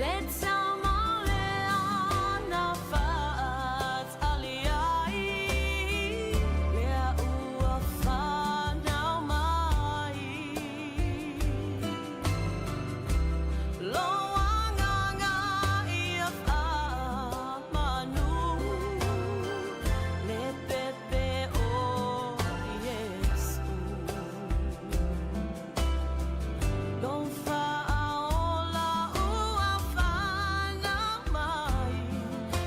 Le tama lea na faatali ai, lea ua fanau mai. Lou agaga ia faamanu, le pepe o Iesu. Lou faaola ua fanau mai,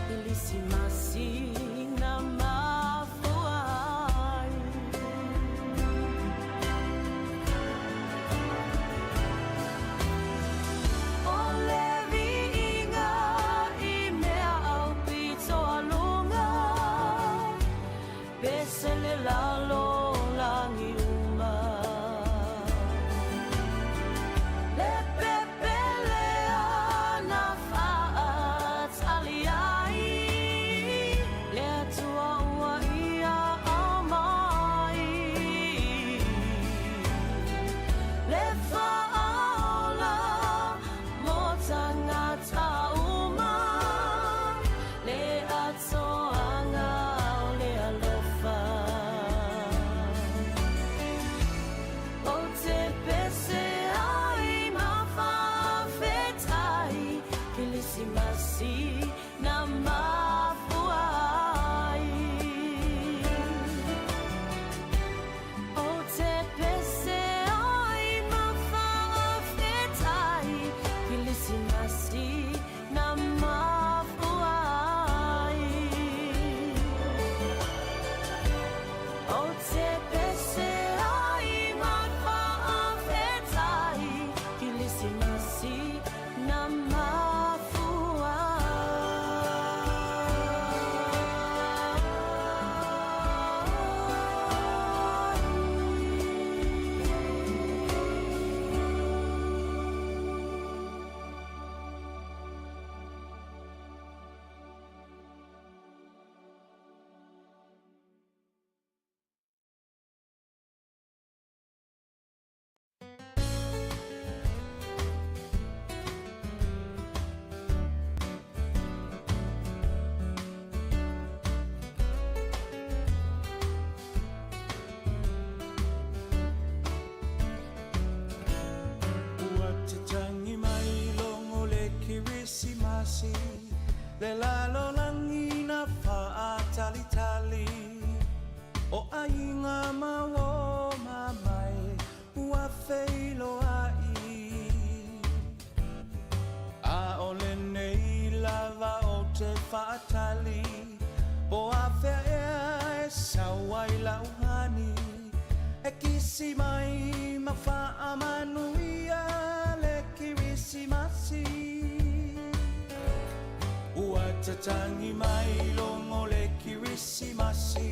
Kerisimasi na mafua ai. O le viiga i mea aupito a luga, Pese le lalolagi uma. Le pepe lea na faatali ai, le Atua ua ia aumai. Le faaola mo tagata uma, Le atoaga o le alofa. Ou te pese ai ma faafetai, Kerisimasi na mafua ai. Ou te pese ai ma faafetai, Kerisimasi na mafua ai. Ou te pese ai ma faafetai, Kerisimasi na mafua. Ua tatagi mai logo le Kerisimasi, Le lalolagi na faatalitali, O aiga ma uo ma mai ua feiloai. A o lenei lava ou te faatali, Po afea ea e sau ai lau hani, E kisi mai ma faamanuia le Kerisimasi. Ua tatagi mai logo le Kerisimasi,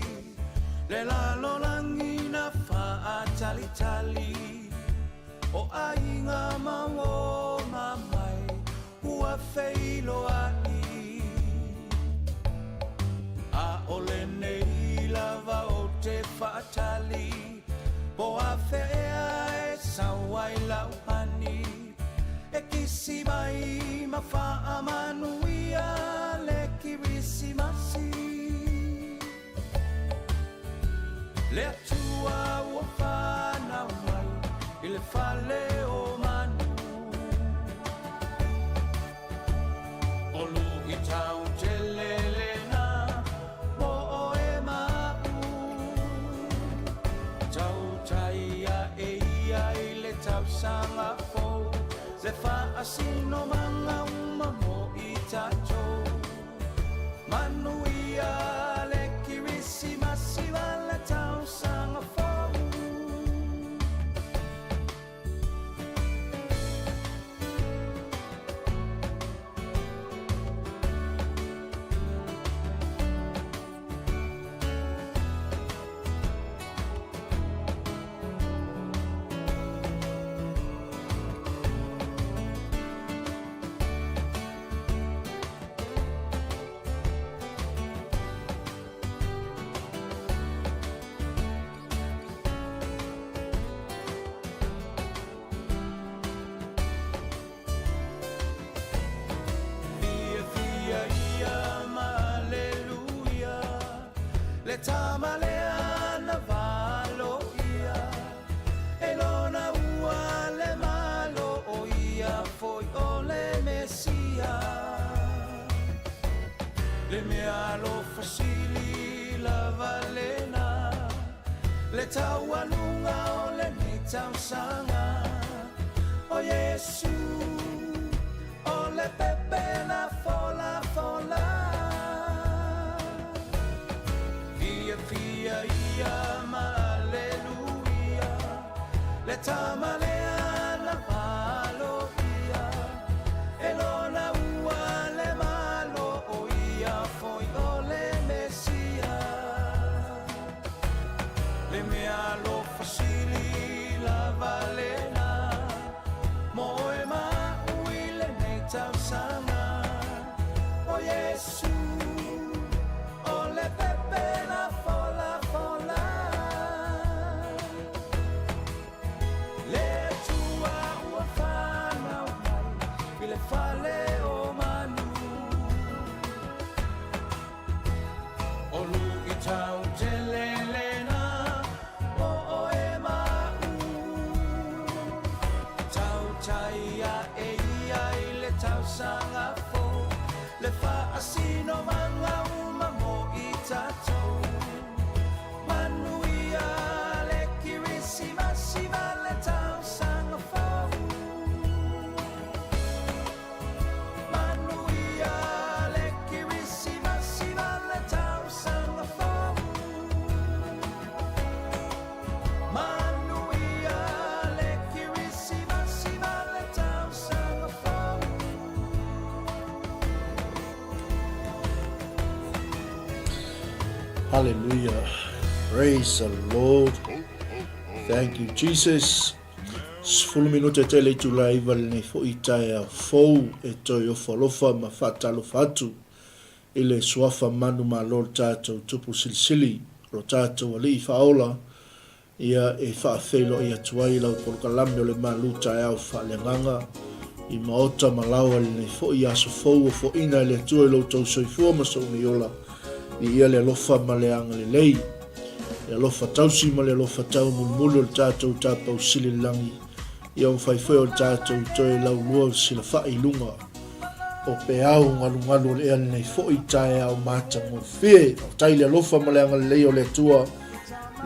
Le lalolagi na faatalitali, O aiga ma uo ma mai ua feiloai. A o lenei lava ou te faatali, Po afea ea e sau ai lau hani, E kisi mai ma faamanuia le Kerisimasi. Le Atua ua fanau mai i le fale o manu. O luitau tele lena mo oe ma a'u, Tautai ae ia i le tausaga fou, Le faasinomaga uma mo i tatou. Manuia le Kerisimasi ma le tausaga fou. foi o le Mesia. Le mea alofa sili lava lena, le taualuga o lenei tausaga. O Iesu, o le pepela folafola. Fiafia ia ma Aleluia, le tama lea na valoia, e lona ua le Malo, o ia foi o le Mesia. Le mea alofa sili lava lena, mo oe ma a'u i lenei tausaga. O Iesu, o le pepela folafola. Le Atua ua fanau mai i le fale o manu. O luitau tele lena mo oe ma a'u. Tautai a'e ia i le tausaga fou, le faasinomaga uma mo i tatou. Manuia le Kerisimasi ma le tausaga fou. Manuia le Kerisimasi ma le tausaga fou. Manuia le Kerisimasi ma le tausaga fou. Hallelujah. Praise the Lord. Thank you, Jesus. 10 minute tele i tula iwa lenei foi taeao fou e toe ofo alofa ma faatalofa atu i le suafa manumalo o le tatou Tupu Silisili, lo tatou Alii Faaola, ia e faafeiloai atu ai lau polokalame o le malu taeao faaleagaga i maota ma laoa i lenei foi aso fou o foina e le Atua i lo outou soifua ma sou nei ola. Viia le alofa ma le agalelei, le alofa tausi ma le alofa taumulimuli o le tatou Tapausili i le lagi, ia mafai foi o le tatou toe laulua o le silafai i luga o peau galugalu o le ea lenei foi taeao matagofie. Faafetai i le alofa ma le agalelei o le Atua,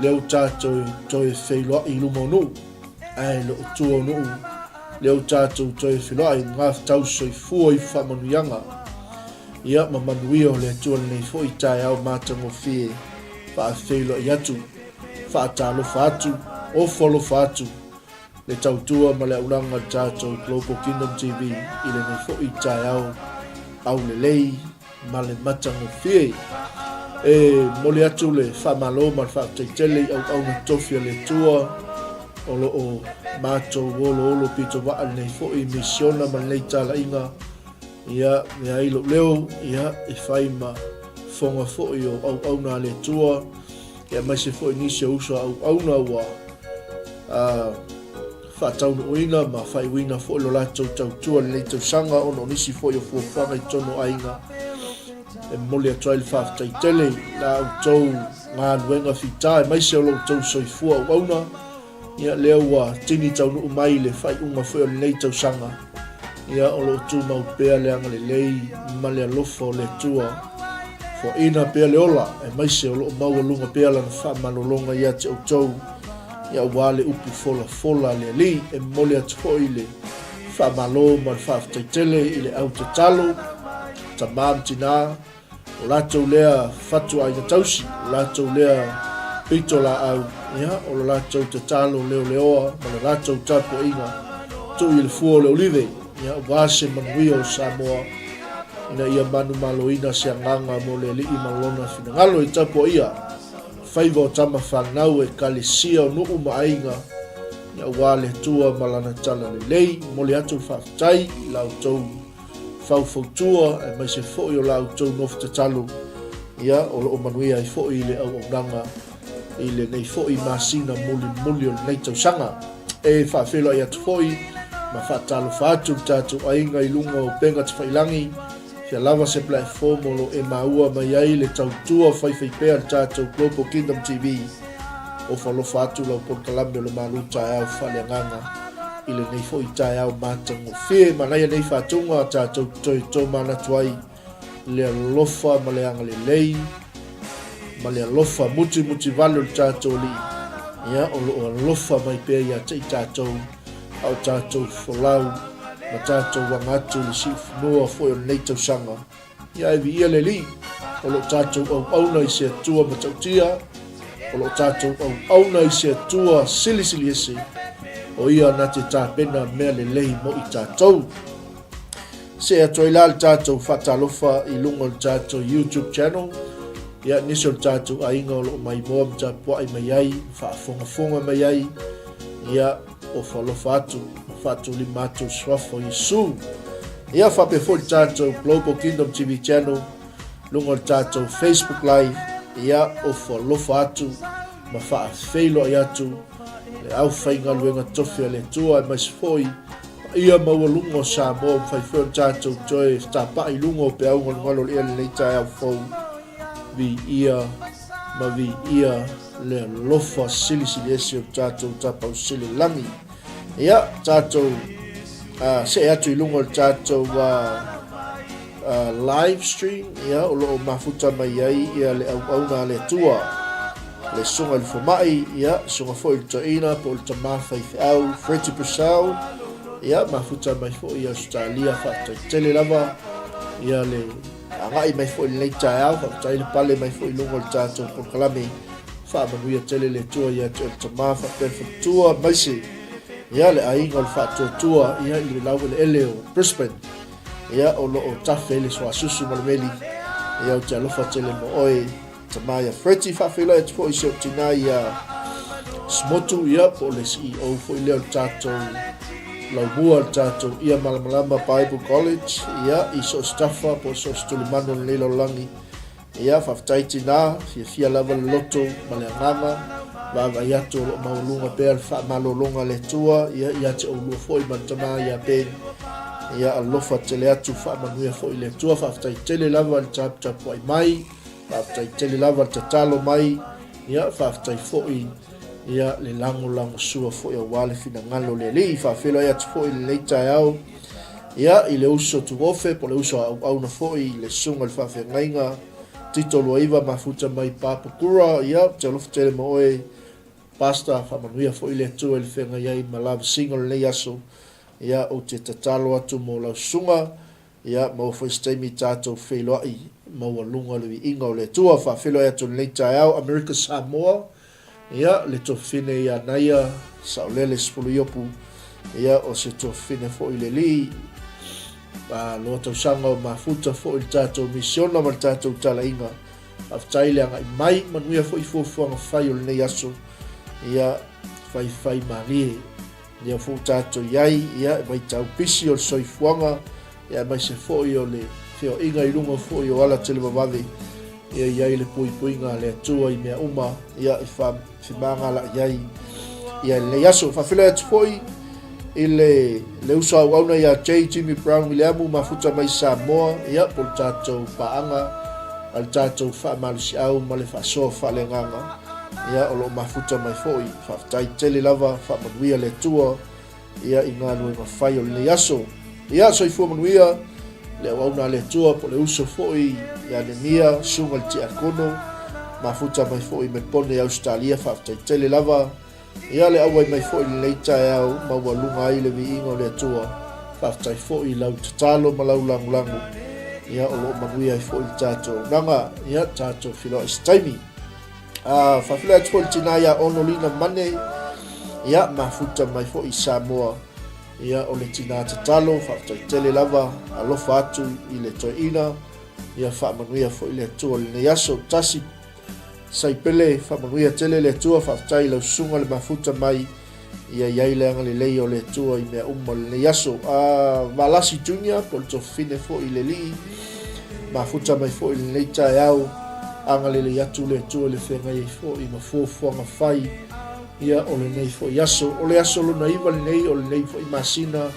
lea ua tatou toe feiloai i luma o nuu, ae le o tua o nuu, lea ua tatou toe feiloai gafatau soifua i faamanuiaga. Ia ma manuia o le Atua lenei foi taeao matagofie, faafeiloai atu, faatalofa atu, ofo alofa atu le tautua ma le aulaga a le tatou Global Kingdom TV i lenei foi taeao aulelei ma le matagofie. E momoli atu le faamalo ma le faafetai tele i auauna tofi a le Atua o lo o matou oloolo pito vaa lenei foi misiona ma lenei talaiga. Ia, e ai lou leo, ia, e fai ma fofoga foi o auauna a le Atua, ia aemaise foi nisi o uso a auauna ua faataunuuina ma faaiuina foi lo latou tautua i lenei tausaga ona o nisi foi o fuafuaga i totonu o aiga. E momoli atu ai le faafetai tele i la outou galuega fita aemaise o lo outou soifua auauna. Ia, lea ua tini taunuu mai le faaiuga foi o lenei tausaga, ia, o lo o tumau pea le agalelei ma le alofa o le Atua. Foaina pea le ola, aemaise o lo o maualuga pea lana faamalologa ia te outou, ia, aua le upu folafola a le Alii. E momoli atu foi le faamalo ma le faafetai tele i le au tatalo, tama ma tina, O latou lea fatu aiga tausi, o latou lea pito laau, ia, o lo latou tatalo leoleoa ma le latou tapuaiga tuu i le fua o le olive, ia, aua se manuia o Samoa, ina ia manumaloina se agaga mo le Alii ma Lona finagalo i tapuaia faiva o tama fanau ekalesia o nuu ma aiga, ia, aua le Atua ma Lana talalelei. Momoli atu le faafetai i la outou faufautua aemaise foi o la outou nofo tatalo, ia, o lo o manuia ai foi le auaunaga i lenei foi masina mulimuli o lenei tausaga. E faafeiloai atu foi ma faatalofa atu le tatou aiga i luga o upega tafailagi, fia lava se platform o lo o e maua mai ai le tautua faifaipea a le tatou Global Kingdom TV. Ofo alofa atu lau polokalame o le malu taeao faaleagaga. i lenei foi taeao matagofie. Manaia nei faatuga tatou toe tomanatu ai le alofa ma le agalelei ma le alofa mutimutivale o le tatou Alii, ia, o lo o alofa mai pea ia te i tatou, a o tatou folau ma tatou aga atu i le siufanua foi o lenei tausaga. Ia, e viia le Alii, o lo o tatou auauna i se Atua matautia, o lo o tatou auauna i se Atua silisili ese, o ia na te tapena mea lelei mo i tatou. See atu ai la le tatou faatalofa i luga o le tatou YouTube channel. Ia, nisi o le tatou aiga o lo o maimoa ma tapuai mai ai, ma faafogafoga mai ai. Ia, ofo alofa atu ma faatulima atu i le suafa o Iesu. Ia, faapea foi le tatou Global Kingdom TV channel, luga o le tatou Facebook Live. Ia, ofo alofa atu ma faafeiloai atu le aufaigaluega tofi a le Atua, aemaise foi paia maualuga o Samoa, mafai foi ona tatou toe fetapa'i i luga o peau galugalu o le ea lenei taeao fou. Viia ma viia le alofa silisili ese o le tatou Tapaau Sili i le Lagi. Ia, tatou see atu i luga o le tatou live stream, ia, o lo o mafuta mai ai ia le auauna a le Atua, le susuga i le fomai, ia, susuga foi i le toeaina po o le tama faifeau Freddie Purcell, ia, mafuta mai foi i Ausetalia. Faafetai tele lava ia le agai mai foi i lenei taeao, faafetai le pale mai foi i luga o le tatou polokalame. Faamanuia tele le Atua ia te oe le tama faapea le faletua, aemaise ia le aiga o le faatuatua ia i le laueleele o Brisbane. Ia, o lo o tafe ai le suasusu ma le meli. Ia, ou te alofa tele mo oe, tama ia Freddie. Faafeiloai atu foi i si ou tina ia Smotu, ia, po o le CEO foi lea o le tatou laumua, le tatou Ia Malamalama Bible College, ia, i so o se tafa po o so o se tulimanu o lenei lalolagi. Ia, faafetai tinā, fiafia lava le loto ma le agaga, vaavaai atu o lo o maualuga pea le faamalologa a le Atua, ia, ia te oulua foi ma le tama ia Ben. Ia, alofa tele atu, faamanuia foi le Atua, faafetai tele lava le taputapuai mai, faafetai tele lava le tatalo mai, ia, faafetai foi, ia, le lagolagosua foi aua le finagalo o le Alii. Faafeiloai atu foi i lenei taeao. Ia, i le uso tuofe po o le uso a auauna foi i le susuga i le faafeagaiga Tito Luaiva mafuta mai Papakura, ia, ou te alofa tele ma oe Pastor, faamanuia foi le Atua i le feagai ai ma lavasiga o lenei aso. Ia, ou te tatalo atu mo lau susuga, ia, maua foi se taimi tatou feiloai maualuga le viiga o le Atua. Faafeiloai atu i lenei taeao Amerika Samoa. Ia, le tuafafine ia Naia, Saolele Sefuluiopu, ia, o se tuafafine foi le alii, a loa tausaga o mafuta foi le tatou misiona ma le tatou talaiga. Faafetai le agai mai, manuia foi fuafuaga fai o lenei aso, ia, faifai malie. Lea foi ua tatou i ai, ia, e vaitau pisi o le soifuaga, ia, aemaise foi o le feoaiga i luga foi o ala televavave, ia i ai le puipuiga a le Atua i mea uma, ia, e femagalaai ai ia i lenei aso. Faafeiloai atu foi i le, le uso auauna ia J. Jimmy Brown Viliamu, mafuta mai Samoa, ia, po o le tatou paaga a le tatou faamalosiau ma le faasoa faaleagaga, ia, o lo o mafuta mai foi. Faafetai tele lava, faamanuia le Atua ia i galuega fai o lenei aso. Ia, soifua manuia le auauna a le Atua po o le uso foi ia Nemia, susuga i le Tiakono, mafuta mai foi i Melbourne i Ausetalia, faafetai tele lava. Ia le auai mai foi i lenei taeao maualuga ai le viiga o le Atua. Faafetai foi i lau tatalo ma lau lagolago. Ia, o lo o manuia ai foi le tatou auaunaga. Ia, tatou feiloai i se taimi. Faafeiloai atu foi i le tina ia Ono Lina Mane, ia, mafuta mai foi i Samoa, ia, o le tina tatalo, faafetai tele lava, alofa atu i le toeaina, ia, faamanuia foi le Atua i lenei aso. Tasi Saipele, faamanuia tele le Atua, faafetai i lau susuga le mafuta mai, ia i ai le agalelei o le Atua i mea uma o lenei aso. A Valasi Junior, po o le tofine foi i le Alii, mafuta mai foi i lenei taeao, agalelei atu le Atua i le feagai ai foi ma fuafuaga fai, ia o lenei foi aso. O le aso lona iva lenei o lenei foi masina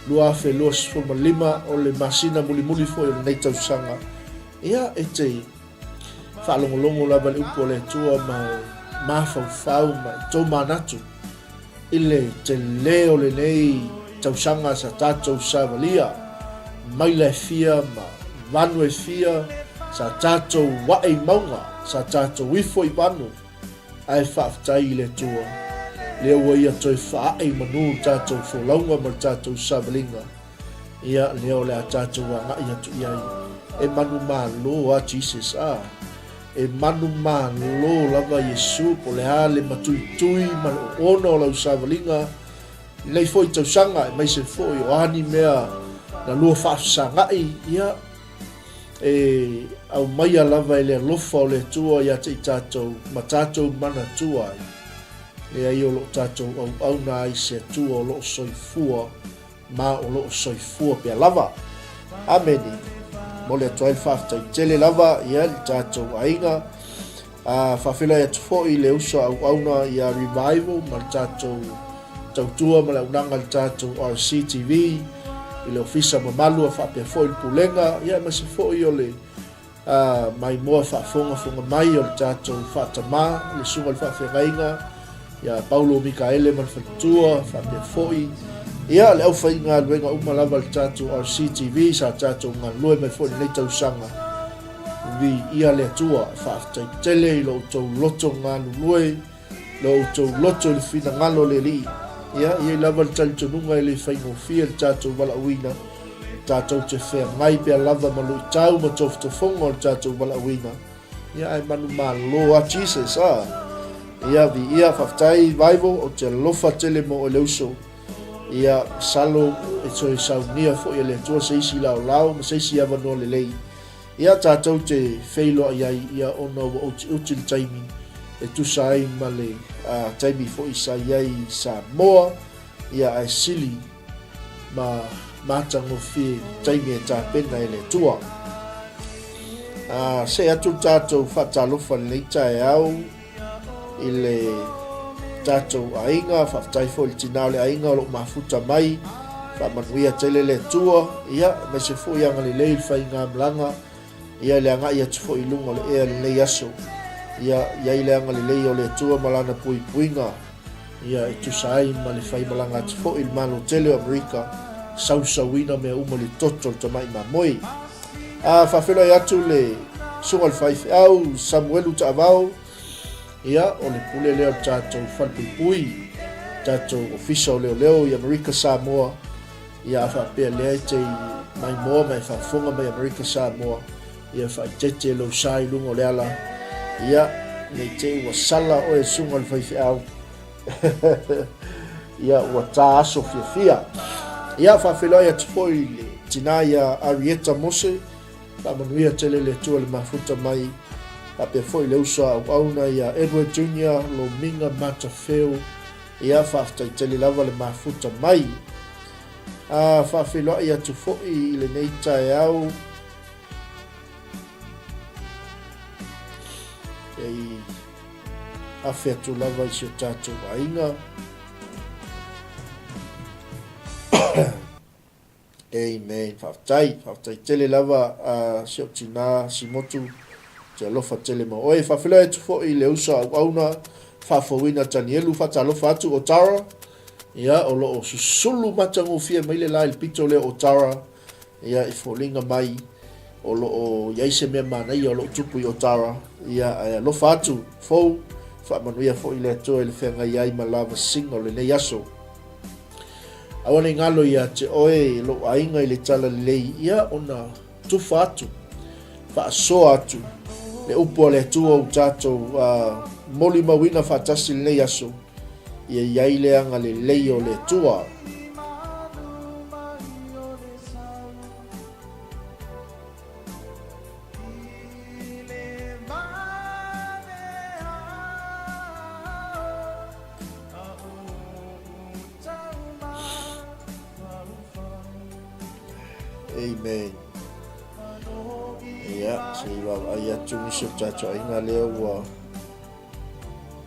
2025, o le masina mulimuli foi o lenei tausaga. Ia, e te faalogologo lava i le upu a le Atua ma e mafaufau ma e tomanatu. i le tele o lenei tausaga sa tatou savalia maila e fia ma vanu e fia sa tatou ae i mauga, sa tatou ifo i vanu, ae faafetai i le Atua, lea ua Ia toe faae i manu le tatou folauga ma le tatou savaliga, ia, lea o le a tatou agai atu i ai. E manumalo a Jesus, a. E manumalo lava Iesu, po o le a le matuitui ma le oona o lau savaliga, i lenei foi tausaga, aemaise foi o a ni mea na lua faafesagai, ia, e aumaia lava e le alofa o le Atua ia te i tatou ma tatou manatua ai, leai o lo o tatou auauna ai i se Atua o lo o soifua ma o lo o soifua pea lava. Amene. Momoli atu ai le faafetai tele lava ia i le tatou aiga. A faafeiloai atu foi i le uso auauna ia Revival ma le tatou tautua ma le aunaga i le tatou RCTV, i le ofisa mamalu a faapea foi le pulega, ia aemaise foi o le a maimoa faafogafoga mai o le tatou faatama, le susuga i le faafeagaiga ia Paulo Mikaele ma le faletua, faapea foi ia le aufaigaluega uma lava le tatou RCTV sa tatou galulue mai foi i lenei tausaga. Viia le Atua, faafetai tele i lo outou loto galulue, lo outou loto i le finagalo o le Alii. Ia, e i ai lava le talitonuga e le faigofie le tatou valaauina, tatou te feagai pea lava ma luitau ma tofotofoga o le tatou valaauina. Ia, ae manumalo a Jesus, a. Ia, viia, faafetai Vaivo, ou te alofa tele mo oe le uso. Ia, masalo e toe saunia foi e le Atua se isi laolao ma se isi avanoa lelei. Ia, tatou te feiloai ai, ia, ona ua utiuti le taimi e tusa ai ma le taimi foi sa i ai i Samoa, ia, ae sili ma matagofie taimi e tapena e le Atua. See atu le tatou faatalofa i lenei taeao i le tatou aiga, faafetai foi i le tina o le aiga o lo o mafuta mai, faamanuia tele le Atua, ia, aemaise foi agalelei le faigamalaga, ia, i le agai atu foi i luga o le ea i lenei aso, ia, i ai le agalelei o le Atua ma lana puipuiga, ia, e tusa ai ma le faimalaga atu foi i le Malo tele o Amerika, sausauina mea uma i le toto o le tamai mamoe. A faafeiloai atu le susuga i le faifeau Samuelu Taavao, ia, o le pule lea o le tatou falepuipui, tatou ofisa o leoleo i Amerika Samoa, ia a faapea lea e te maimoa ma e faafofoga mai Amerika Samoa, ia faaeteete lou sa i luga o le ala, ia, ne i te i ua sala oe susuga i le faifeau, ia, ua ta aso fiafia. Ia, faafeiloai atu foi i le tina ia Arieta Mose, faamanuia tele le Atua i le mafuta mai, faapea foi le uso a auauna ia Edward Junior Lomiga Matafeo, ia, faafetai tele lava le mafuta mai. A faafeiloai atu foi i lenei taeao, Kei afe atu lava i si o tatou aiga. Amen. Faafetai, faafetai tele lava a si ou tina Simotu, te alofa tele ma oe. Faafeiloai atu foi i le uso a auauna faafouina Tanielu, faatalofa atu o Tara. Ia, o lo o susulu matagofie mai le la i le pito lea o Tara. Ia, i foliga mai o lo o i ai se mea manaia o lo o tupu i Otara, ia, ae alofa atu, fou, faamanuia foi le Atua i le feagai ai ma lavasiga o lenei aso. Aua ne i galo ia te oe lou aiga i le talalelei, ia, ona tufa atu, faasoa atu le upu a le Atua ua tatou molimauina faatasi i lenei aso, ia i ai le agalelei o le Atua. Amen. Ia, se i vaavaai atu nisi o tatou aiga lea ua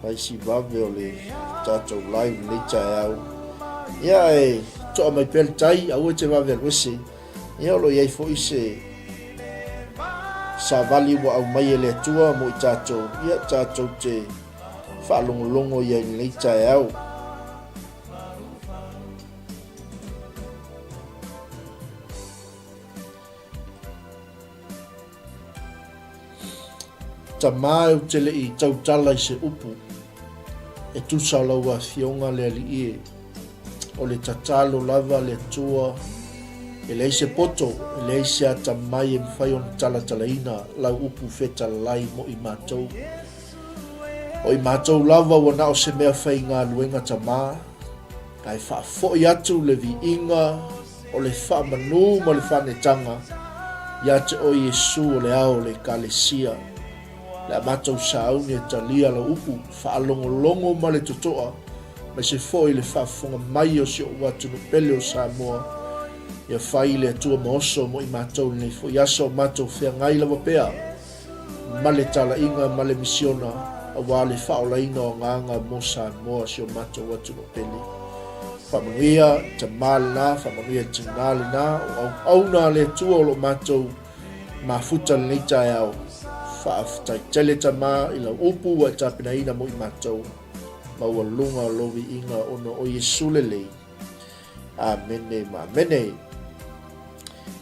fai si vave o le tatou live lenei taeao. Ia, e toa mai pea le tai, aua e te vave alu ese. Ia, o lo o i ai foi se savali ua aumai e le Atua mo i tatou, ia, tatou te faalogologo i ai i lenei taeao. Tama e ou te le i tautala i se upu e tusa o lau Afioga le Alii e. O le tatalo lava a le Atua, e leai se poto, e leai se atamai e mafai ona talatalaina lau upu fetalai mo i matou. O i matou lava ua na o se mea faigaluega tama, ae faafoi atu le viiga o le faamanu ma le faanetaga ia te oe Iesu o le ao o le Ekalesia. Le a matou sauni e talia lau upu faalogologo ma le totoa, aemaise foi le faafofoga mai o si ou atunuu pele o Samoa. Ia fai le Atua ma oso mo i matou i lenei foi aso, matou feagai lava pea ma le talaiga ma le misiona aua le faaolaina o agaga mo Samoa, si o matou atunuu pele. Faamanuia i tama lena, faamanuia i tina lena, o auauna a le Atua o lo o matou mafuta lenei taeao. Faafetai tele tama i lau upu ua e tapenaina mo i matou. Maualuga o lou viiga ona o Iesu lelei. Amene ma amene.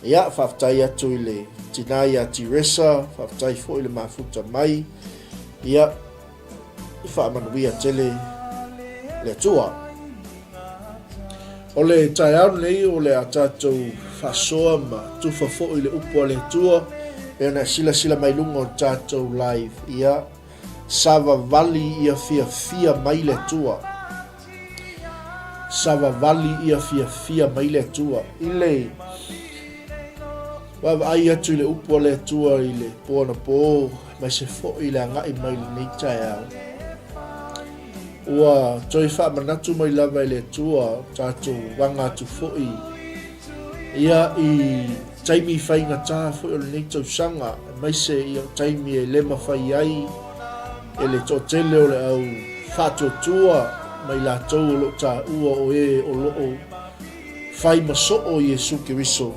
Ia, faafetai atu i le tina ia Tiresa, faafetai foi i le mafuta mai. Ia, faamanuia tele le Atua. O le taeao lenei o le a tatou faasoa ma tufa foi le upu a le Atua, pei ona e silasila mai luga o le tatou live. Ia, savavali ia fiafia mai le Atua. Savavali ia fiafia mai le Atua. I le vaavaai atu i le upu a le Atua i le po anapo, aemaise foi le agai mai lenei taeao, ua toe faamanatu mai lava e le Atua tatou aga atu foi ia i taimi faigata foi o lenei tausaga, aemaise ia taimi e le mafai ai e le toatele o le au faatuatua ma i latou o lo o taua o e o lo o fai ma soo Iesu Keriso,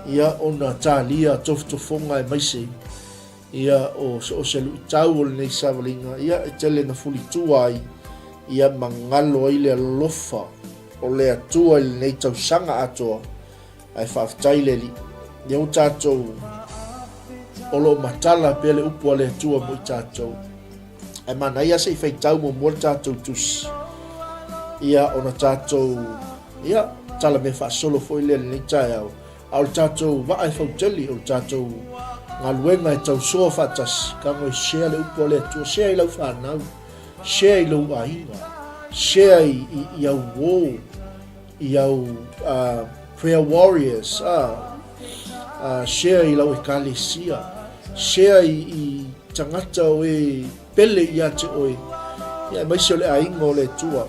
ia ona talia tofotofoga aemaise ia o so o se luitau o lenei savaliga, ia e tele na fulitua ai ia ma galo ai le alofa o le Atua i lenei tausaga atoa. Ae faafetai i le Alii, lea ua tatou o lo o matala pea le upu a le Atua mo i tatou. Ae manaia se i faitau muamua le tatou tusi, ia ona tatou, ia, tala mea faasolo foi lea lenei taeao. A o le tatou vaa e fautele, o le tatou galuega e tausoa faatasi, tago e share le upu a le Atua, share i lau fanau, share i lou aiga, share i, i, i au uō, i au uh, prayer warriors, uh, uh, share i lau ekalesia, share i, i tagata o e pele ia te oe, ia aemaise o le aiga o le Atua.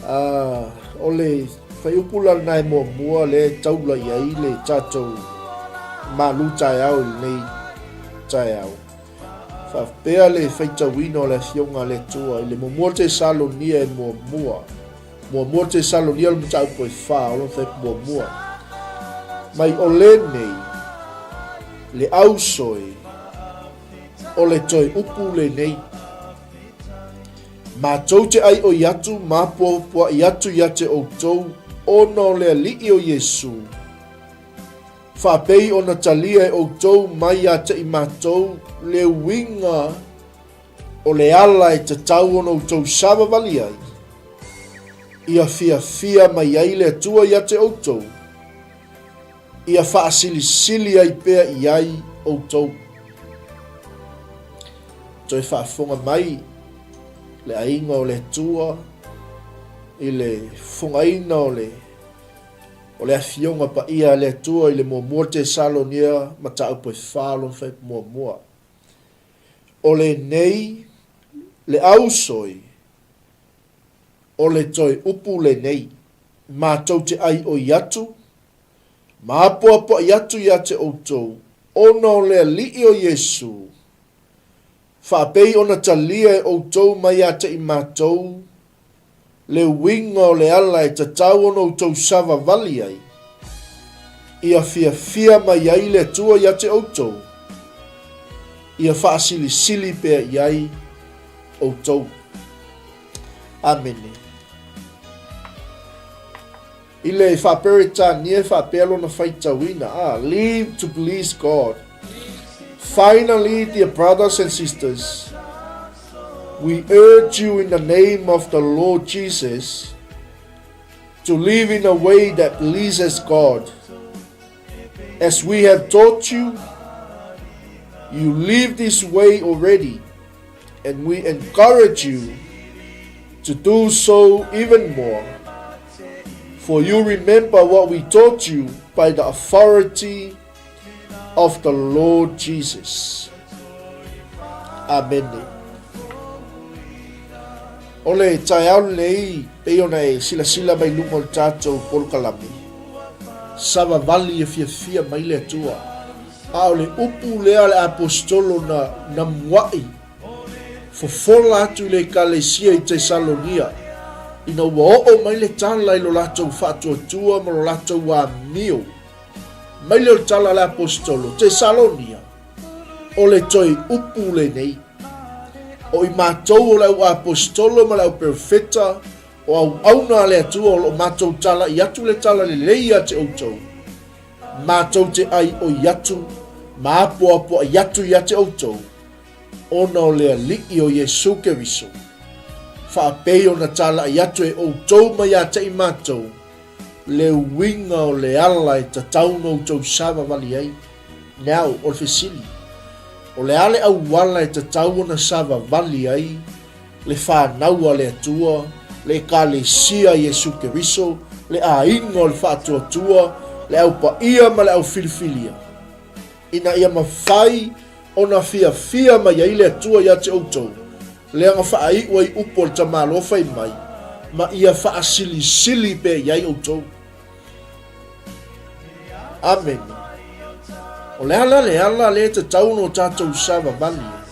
Uh, o le fuaiupu la lena e muamua lea e taula i ai le tatou malu taeao i lenei taeao. Faapea le faitauina o le Afioga a le Atua i le muamua Tesalonia e muamua. Muamua Tesalonia o le mataupu e whā, o lona fuaiupu muamua. Mai o lenei, le ausoe, o le toe upu lenei. Matou te ʻaiʻoi atu ma apoapoaʻi atu ia te ʻoutou ona o le Alii o Iesu, faapei ona talia e ʻoutou mai ia te i matou le uiga o le ala e tatau ona outou savavali ai, ia fiafia mai ai le Atua ia te ʻoutou, ia faasilisili ai pea i ai ʻoutou. Toe faafofoga mai le aiga o le Atua i le fofogaina o le o le Afioga Paia a le Atua i le muamua Tesalonia mataupu e fa lona fuaiupu muamua. O lenei le ausoi o le toe upu lenei, matou te ʻaiʻoi atu ma apoapoaʻi atu ia te ʻoutou ona o le Alii o Iesu, faapei ona talia e ʻoutou mai ia te i matou le uiga o le ala e tatau ona outou savavali ai, ia fiafia mai ai le Atua ia te ʻoutou, ia faasilisili pea i ai ʻoutou. Amene. I le Faa-Peretania e faapea lona faitauina, a, Live to please God. Finally, dear brothers and sisters, we urge you in the name of the Lord Jesus to live in a way that pleases God. As we have taught you, you live this way already, and we encourage you to do so even more. For you remember what we taught you by the authority of the Lord Jesus. Amene. O le taeao lenei, pei ona e silasila mai luga o le tatou polokalame, savavali e fiafia mai le Atua. A o le upu lea a le Aposetolo na, na mua'i fofola atu i le Ekalesia i Tesalonia, ina ua oo mai le tala i lo latou faatuatua ma lo latou amio. Mai lea o le tala a le Aposetolo, Tesalonia, o le toe upu lenei. O i matou o le au Aposetolo ma le au Perofeta, o auauna a le Atua o lo o matou talaʻi atu le tala lelei ia te outou, matou te ʻaiʻoi atu ma apoapoaʻi atu ia te outou, ona o le Alii o Iesu Keriso, faapei ona talaʻi atu e outou mai ia te i matou, le uiga o le ala e tatau ona outou savavali ai. Now, o le fesili, o le a le auala e tatau ona savavali ai le fanau a le Atua, le Ekalesia a Iesu Keriso, le aiga o le faatuatua, le au paia ma le au filifilia, ina ia mafai ona fiafia mai ai le Atua ia te outou, leaga faaiu ai upu a le tamaloa fai mai, ma ia faasilisili pea i ai outou. Amene. O le a la le ala lea e tatau ona o tatou savavali ai?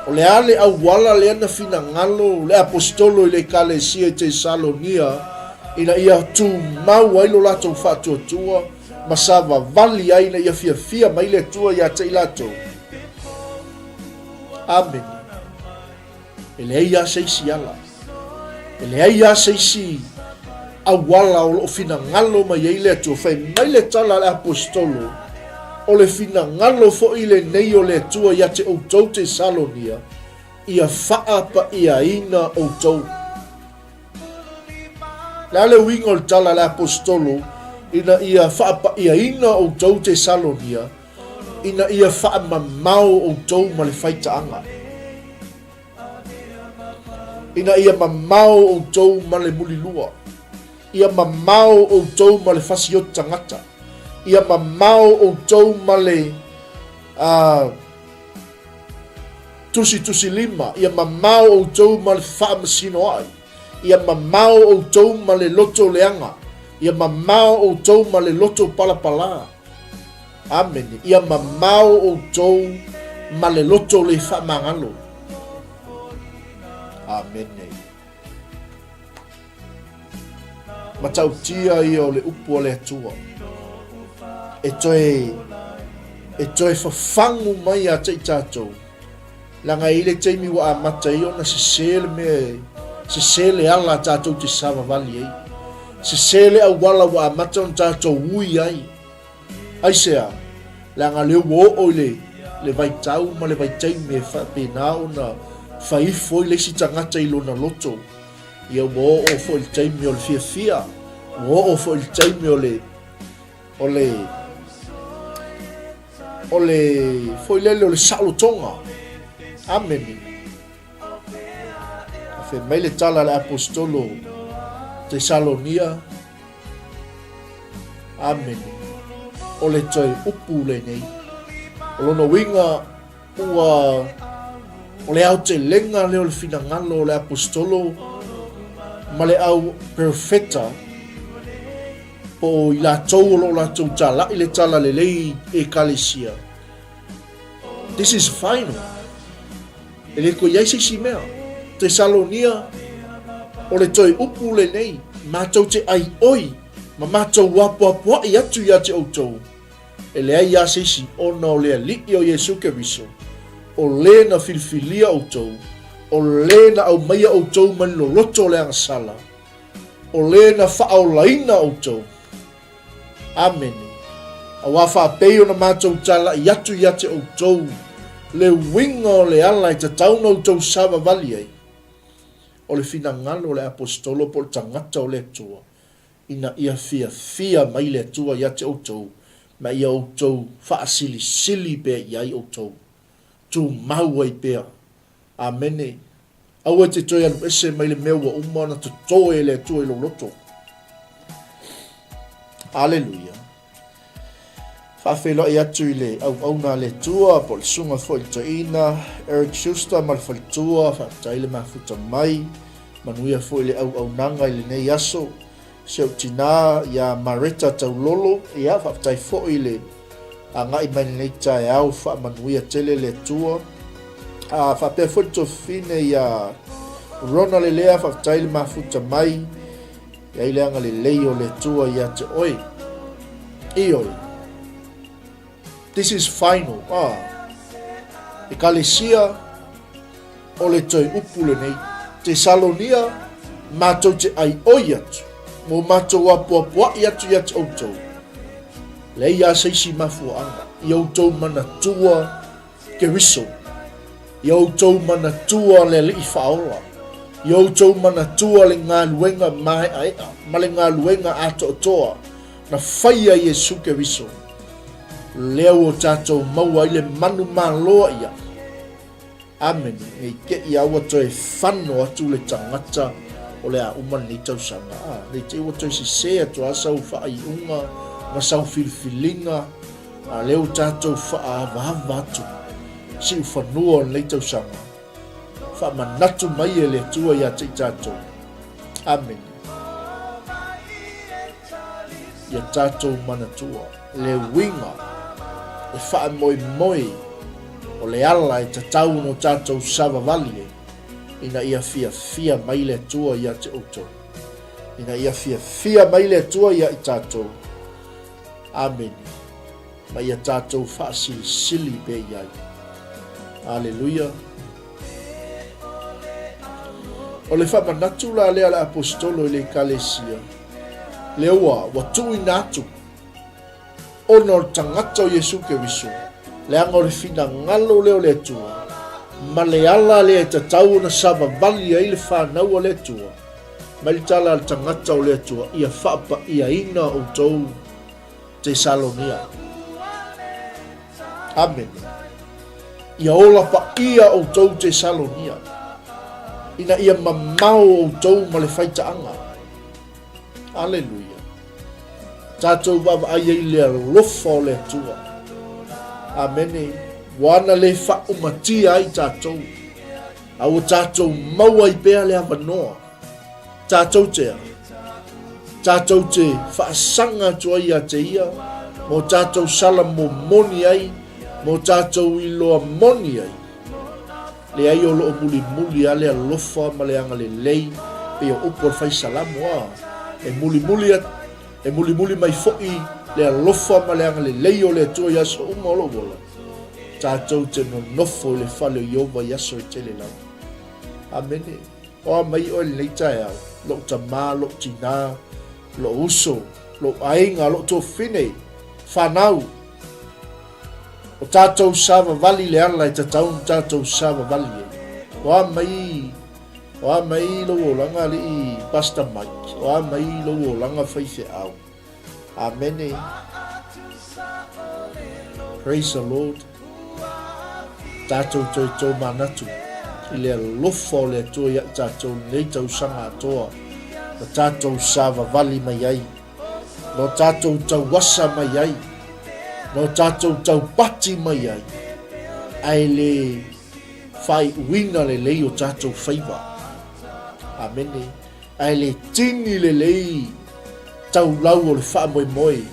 O le a le auala lea na finagalo le Aposetolo i le Ekalesia i Tesalonia ina ia tumau ai lo latou faatuatua ma savavali ai ina ia fiafia mai le Atua ia te i latou? Amene. E leai lava se isi ala. E leai lava se isi auala o lo o finagalo mai ai le Atua. Fai mai le tala a le Aposetolo, o le finagalo foi lenei o le Atua ia te outou Tesalonia, ia faapa'iaina outou. Le a le uiga o le tala a le Aposetolo ina ia faapa'iaina outou Tesalonia, ina ia faamamao outou ma le faitaaga, ina ia mamao outou ma le mulilua, ia mamao outou ma le fasioti tagata, ia mamao outou ma le uh, tusitusilima, ia mamao outou ma le faamasinoai, ia mamao outou ma le loto leaga, ia mamao outou ma le loto palapalā. Amene. Ia mamao outou ma le loto le faamagalo. Amene. Matautia ia o le upu a le Atua. E toe, e toe fafagu mai ia te i tatou. Leaga e i le taimi ua amata ai ona sese le mea, sese le ala a tatou te savavali ai. Sese le auala ua amata ona tatou ui ai. Aisea? Leaga lea ua oo i le, le vaitau ma le vaitaimi e faapena ona fai ifo ai le isi tagata i lona loto. Ia ua oo foi i le taimi o le fiafia, ua oo foi i le taimi o le, o le, o le, foi lele o le saolotoga. Amene. A fai mai le tala a le Aposetolo Tesalonia, Amene. O le toe upu lenei. O lona uiga ua o le aotelega lea o le finagalo o le Aposetolo ma le au perofeta po o i latou o lo o latou talaʻi le tala lelei i Ekalesia. This is final. E le toe i ai se isi mea. Tesalonia, o le toe upu lenei, matou te ʻaiʻoi ma matou apoapoaʻi atu ia te outou, e leai lava se isi ona o le Alii o Iesu Keriso, o le na filifilia outou, o le na aumaia outou mai le loloto o le agasala, o le na faaolaina outou. Amene. Auā faapei ona matou talaʻi atu ia te outou le uiga o le ala e tatau ona outou savavali ai, o le finagalo o le Aposetolo po o le tagata o le Atua, ina ia fiafia mai le Atua ia te outou, ma ia outou faasilisili pea i ai outou. Tumau ai pea. Amene. Aua e te toe alu ese mai le mea ua uma ona totoe e le Atua i lou loto. Aleluia. Faafeiloai atu i le auauna a le Atua po o le susuga foi i le toeaina Eric Schuster ma le faletua, faafetai le mafuta mai, manuia foi le auaunaga i lenei aso. Si ou tinā ia Mareta Taulolo, ia faafetai foi i le agai mai lenei taeao, faamanuia tele le Atua. A faapea foi le tuafafine ia Rona Lelea, faafetai le mafuta mai. E ai le agalelei o le Atua ia te oe. Ioe. This is final. Ah. Ekalesia o le toe upu lenei. Tesalonia, matou te ʻaiʻoi atu, mo matou apoapoaʻi atu ia te outou. Leai a se isi mafuaaga, ia outou manatua Keriso. Ia outou manatua le Alii Faaola. Ia outou manatua le galuega maeaea ma le galuega atoatoa na faia e Iesu Keriso. Lea ua tatou maua ai le manu maloa ia. Amene. Nei te i a ua toe fano atu le tagata o le a uma lenei tausaga. A, nei te i ua toe sesē atu a sau faaiuga ma sau filifiliga. A lea ua tatou faaavaava atu siufanua o lenei tausaga. Faamanatu mai e le Atua ia te i tatou. Amene. Ia tatou manatua le uiga e faamoemoe o le ala e tatau ona tatou savavali ai, ina ia fiafia mai le Atua ia te outou. Ina ia fiafia mai le Atua ia i tatou. Amene. Ma ia tatou faasilisili pea i ai. Aleluia. O le faamanatu la lea a le Aposetolo i le Ekalesia, lea ua, ua tuuina atu ona o le tagata o Iesu Keriso, leaga o le finagalo lea o le Atua, ma le ala lea e tatau ona savavali ai le fanau a le Atua, Mai le tala a le tagata o le Atua, ia faapaiaina outou Tesalonia. Amene. Ia ola paia outou Tesalonia, ina ia mamao outou ma le faitaaga. Aleluia. Tatou vaavaai ai le alofa o le Atua. Amene. Ua ana le faaumatia ai tatou. A ua tatou maua ai pea le avanoa, tatou te a? Tatou te faasaga atu ai ia te Ia, mo tatou sala momoni ai, mo tatou iloa moni ai. Leai o loo mulimuli a le alofa ma le agalelei, pei o upu a le fai Salamo a, e mulimuli atu, e mulimuli mai foi le alofa ma le agalelei o le Atua i aso uma o lou ola. Tatou te nonofo i le fale o Ieova i aso e tele lava. Amene. O a mai oe lenei taeao, lou tamā, lou tinā, lou uso, lou aiga, lou tuafafine, fanau. O tatou savavali le ala e tatau ona tatou savavali ai. O a mai, o a mai lou olaga alii Pastor Mike, o a mai lou olaga faifeau. Amene. Praise the Lord. Tatou toe tōmanatu i le alofa o le Atua ia i tatou lenei tausaga atoa na tatou savavali mai ai, no tatou tauasa mai ai, no tatou taupati mai ai, ae le faaiuina lelei o tatou faiva. Amene. Ae le tini lelei taulau o le faamoemoe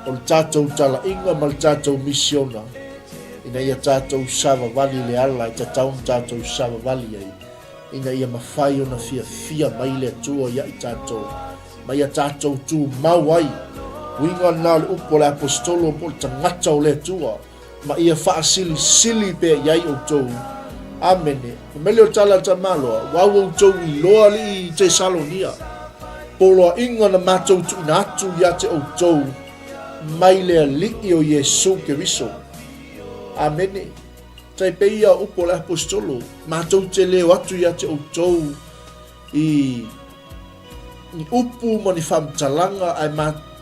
o le tatou talaiga ma le tatou misiona ina ia tatou savavali i le ala e tatau ona tatou savavali ai, ina ia mafai ona fiafia mai le Atua ia i tatou, ma ia tatou tumau ai. Uiga lena o le upu a le Aposetolo po o le tagata o le Atua. Ma ia faasilisili pea i ai outou. Amene. Fai mai lea o le tala a le Tamaloa, Ua au outou iloa alii Tesalonia, poloaiga na matou tuuina atu ia te outou. mai le Alii o Iesu Keriso. Amene. Tai pei ia o upu o le Aposetolo, matou te le o atu ia te outou i ni upu ma ni faamatalaga, ae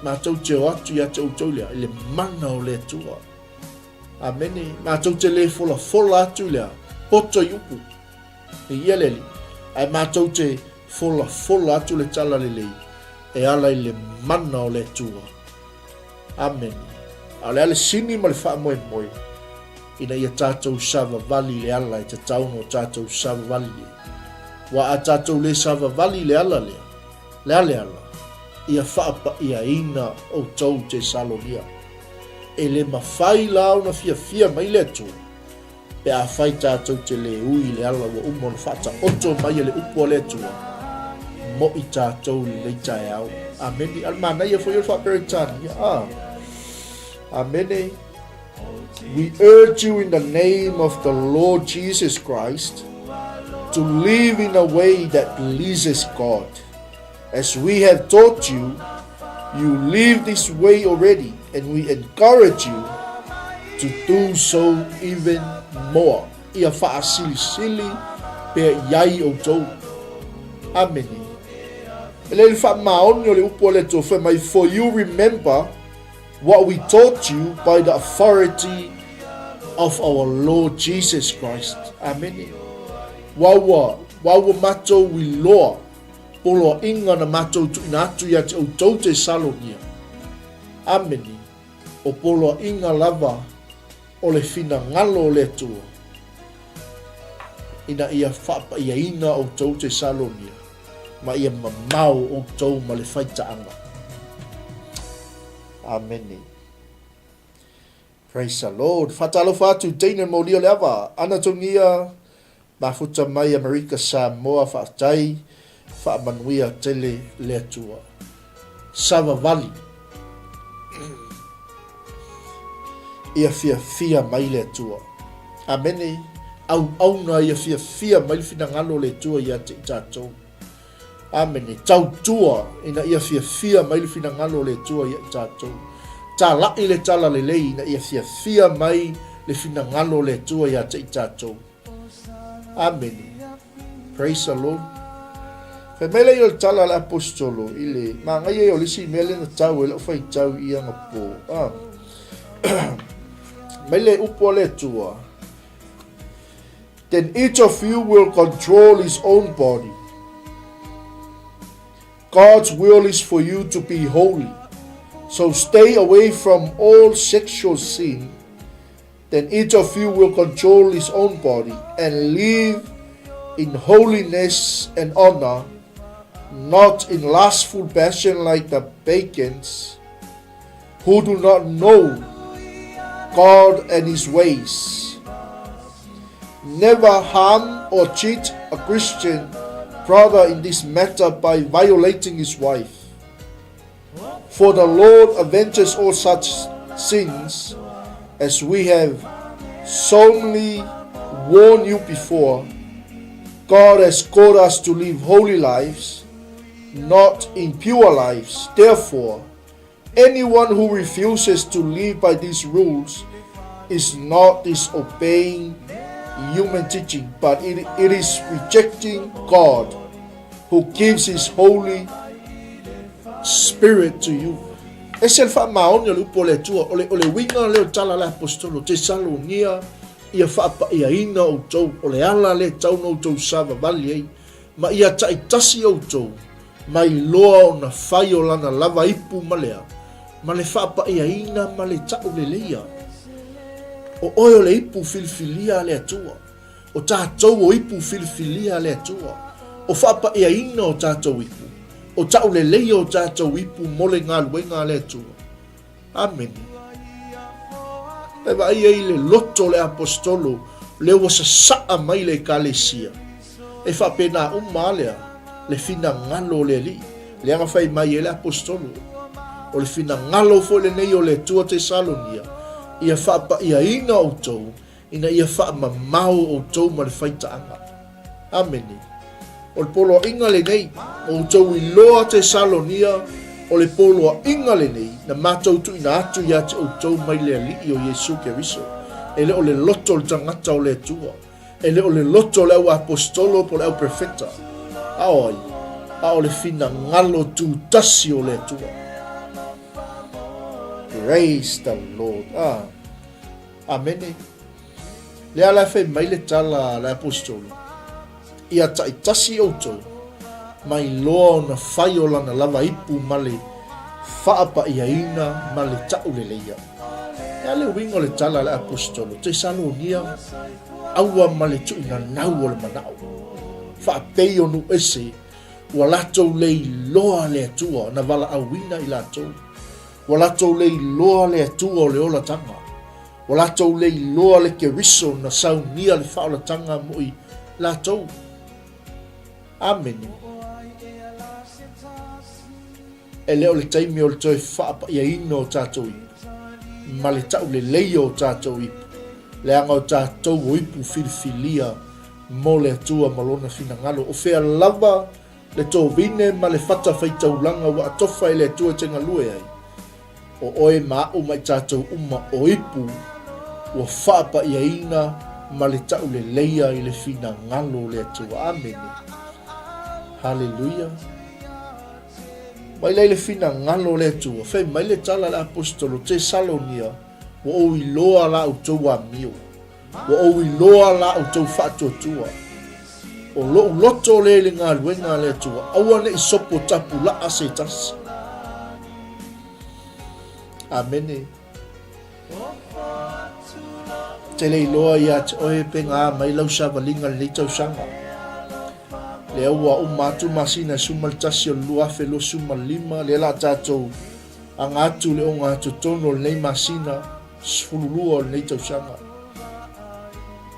matou te o atu ia te outou lea, i le mana o le Atua. Amene. Matou te le folafola atu i lea, poto i upu. Viia le Alii, ae matou te folafola atu le tala lelei e ala i le mana o le Atua. Amene. A o le a le sini ma le faamoemoe ina ia tatou savavali i le ala e tatau ona o tatou savavali ai. Ua a tatou le savavali i le ala lea, le a le ala? Ia faapaiaina outou Tesalonia. E le mafai la ona fiafia mai le Atua Pe afai tatou te le ui i le ala ua uma ona faataoto mai e le upu a le Atua, mo'i tatou i lenei taeao. Amene. A o le manaia foi o le faa-Peretania. Ah. Amene. We urge you in the name of the Lord Jesus Christ to live in a way that pleases God. As we have taught you, you live this way already, and we encourage you to do so even more. Ia faasilisili pea i ai outou. Amene. E lei le faamaoni o le upu a le Atua fai mai, For you remember what we taught you by the authority of our Lord Jesus Christ. Amene. Wa ua, wa ua matou iloa poloaiga na matou tuuina atu ia te outou Tesalonia. Amene, o poloaiga lava o le finagalo o le Atua, ina ia faapaiaina outou Tesalonia, ma ia mamao outou ma le faitaaga. Amene. Praise the Lord. Faatalofa atu teine moli o le ava. Ana togia mafuta mai Amerika Samoa faafetai faamanuia tele le Atua. Savavali. Ia fiafia mai le Atua. Amene. Auauna ia fiafia mai le finagalo o le Atua ia te i tatou. Amene. Tautua ina ia fiafia mai le finagalo o le Atua ia i tatou. Tala'i le tala lelei ina ia fiafia mai le finagalo o le Atua ia te i tatou. Amene. Praise the Lord. Fai mai lea o le tala a le Aposetolo i le magaia ia o le isi mea lea na tau e lau faitau i anapo. Ah. Mai le upu a le Atua. Then each of you will control his own body. God's will is for you to be holy. So stay away from all sexual sin. Then each of you will control his own body and live in holiness and honor, not in lustful passion like the pagans who do not know God and his ways. Never harm or cheat a Christian brother in this matter by violating his wife. For the Lord avenges all such sins, as we have solemnly warned you before. God has called us to live holy lives, not impure lives. Therefore, anyone who refuses to live by these rules is not disobeying human teaching, but it, it is rejecting God who gives his Holy Spirit to you. Ese le faamaoni o le upu o le Atua, o le, o le uiga lea o le tala a le Aposetolo, Tesalonia, ia faapaiaina outou, o le ala lea e tau na outou savavali ai, ma ia taitasi outou, mai loa ona fai o lana lava ipu ma lea, ma le faapaiaina ma le tauleleia. O oe o le ipu filifilia a le Atua. O tatou o ipu filifilia a le Atua, o faapaiaina o tatou ipu, o tauleleia o tatou ipu mo le galuega a le Atua. Amene. E vaai ai le loto o le Aposetolo lea ua sasaa mai le Ekalesia. E faapena uma a lea le finagalo o le Alii, lea na fai mai ai le Aposetolo. O le finagalo foi lenei o le Atua Tesalonia, ia faapaiaina outou ina ia faamamao outou ma le faitaaga. Amene. O le poloaiga lenei, o outou iloa Tesalonia, O le poloaiga lenei na matou tuuina atu ia te outou mai le Alii o Iesu Keriso, e le o le loto o le tagata o le Atua, e le o le loto o le au aposetolo po o le au perofeta, a o ai? A o le finagalo tutasi o le Atua. Praise the Lord. Ah. Amene. Lea la e fai mai le tala a le aposetolo, Ia taitasi outou, mai loa ona fai o lana lava ipu ma le faapaiaina ma le tauleleia. E a le uiga o le tala a le aposetolo, Tesalonia, aua ma le tuuinanau o le manao, faapei o nuu ese, ua latou le iloa le Atua na valaauina i latou, ua latou le iloa le Atua o le olataga, Ua latou le iloa le Keriso na saunia le faaolataga mo i latou. Amene. E le o le taimi o le toe faapaiaina o tatou ipu, ma le tauleleia o tatou ipu, leaga o tatou o ipu filifilia mo le Atua ma Lona finagalo. O fea lava le tovine ma le fatafaitaulaga ua atofa e le Atua e te galue ai? O oe ma aʻu ma i tatou uma o ipu ua faapaiaina ma le tauleleia i le finagalo o le Atua. Amene. Haleluia. Mai la i le finagalo o le Atua, fai mai le tala a le Aposetolo Tesalonia, ua ou iloa la outou amio. Ua ou iloa la outou faatuatua. O lou loto lea i le galuega a le Atua, aua ne i sopo tapulaa se tasi. Amene. Te le iloa ia te oe pe ngā mai lau savaliga lenei tausaga. Lea ua uma atu masina e 11 o le 2025, lea la tatou aga atu le oga totonu o lenei masina 12 o lenei tausaga.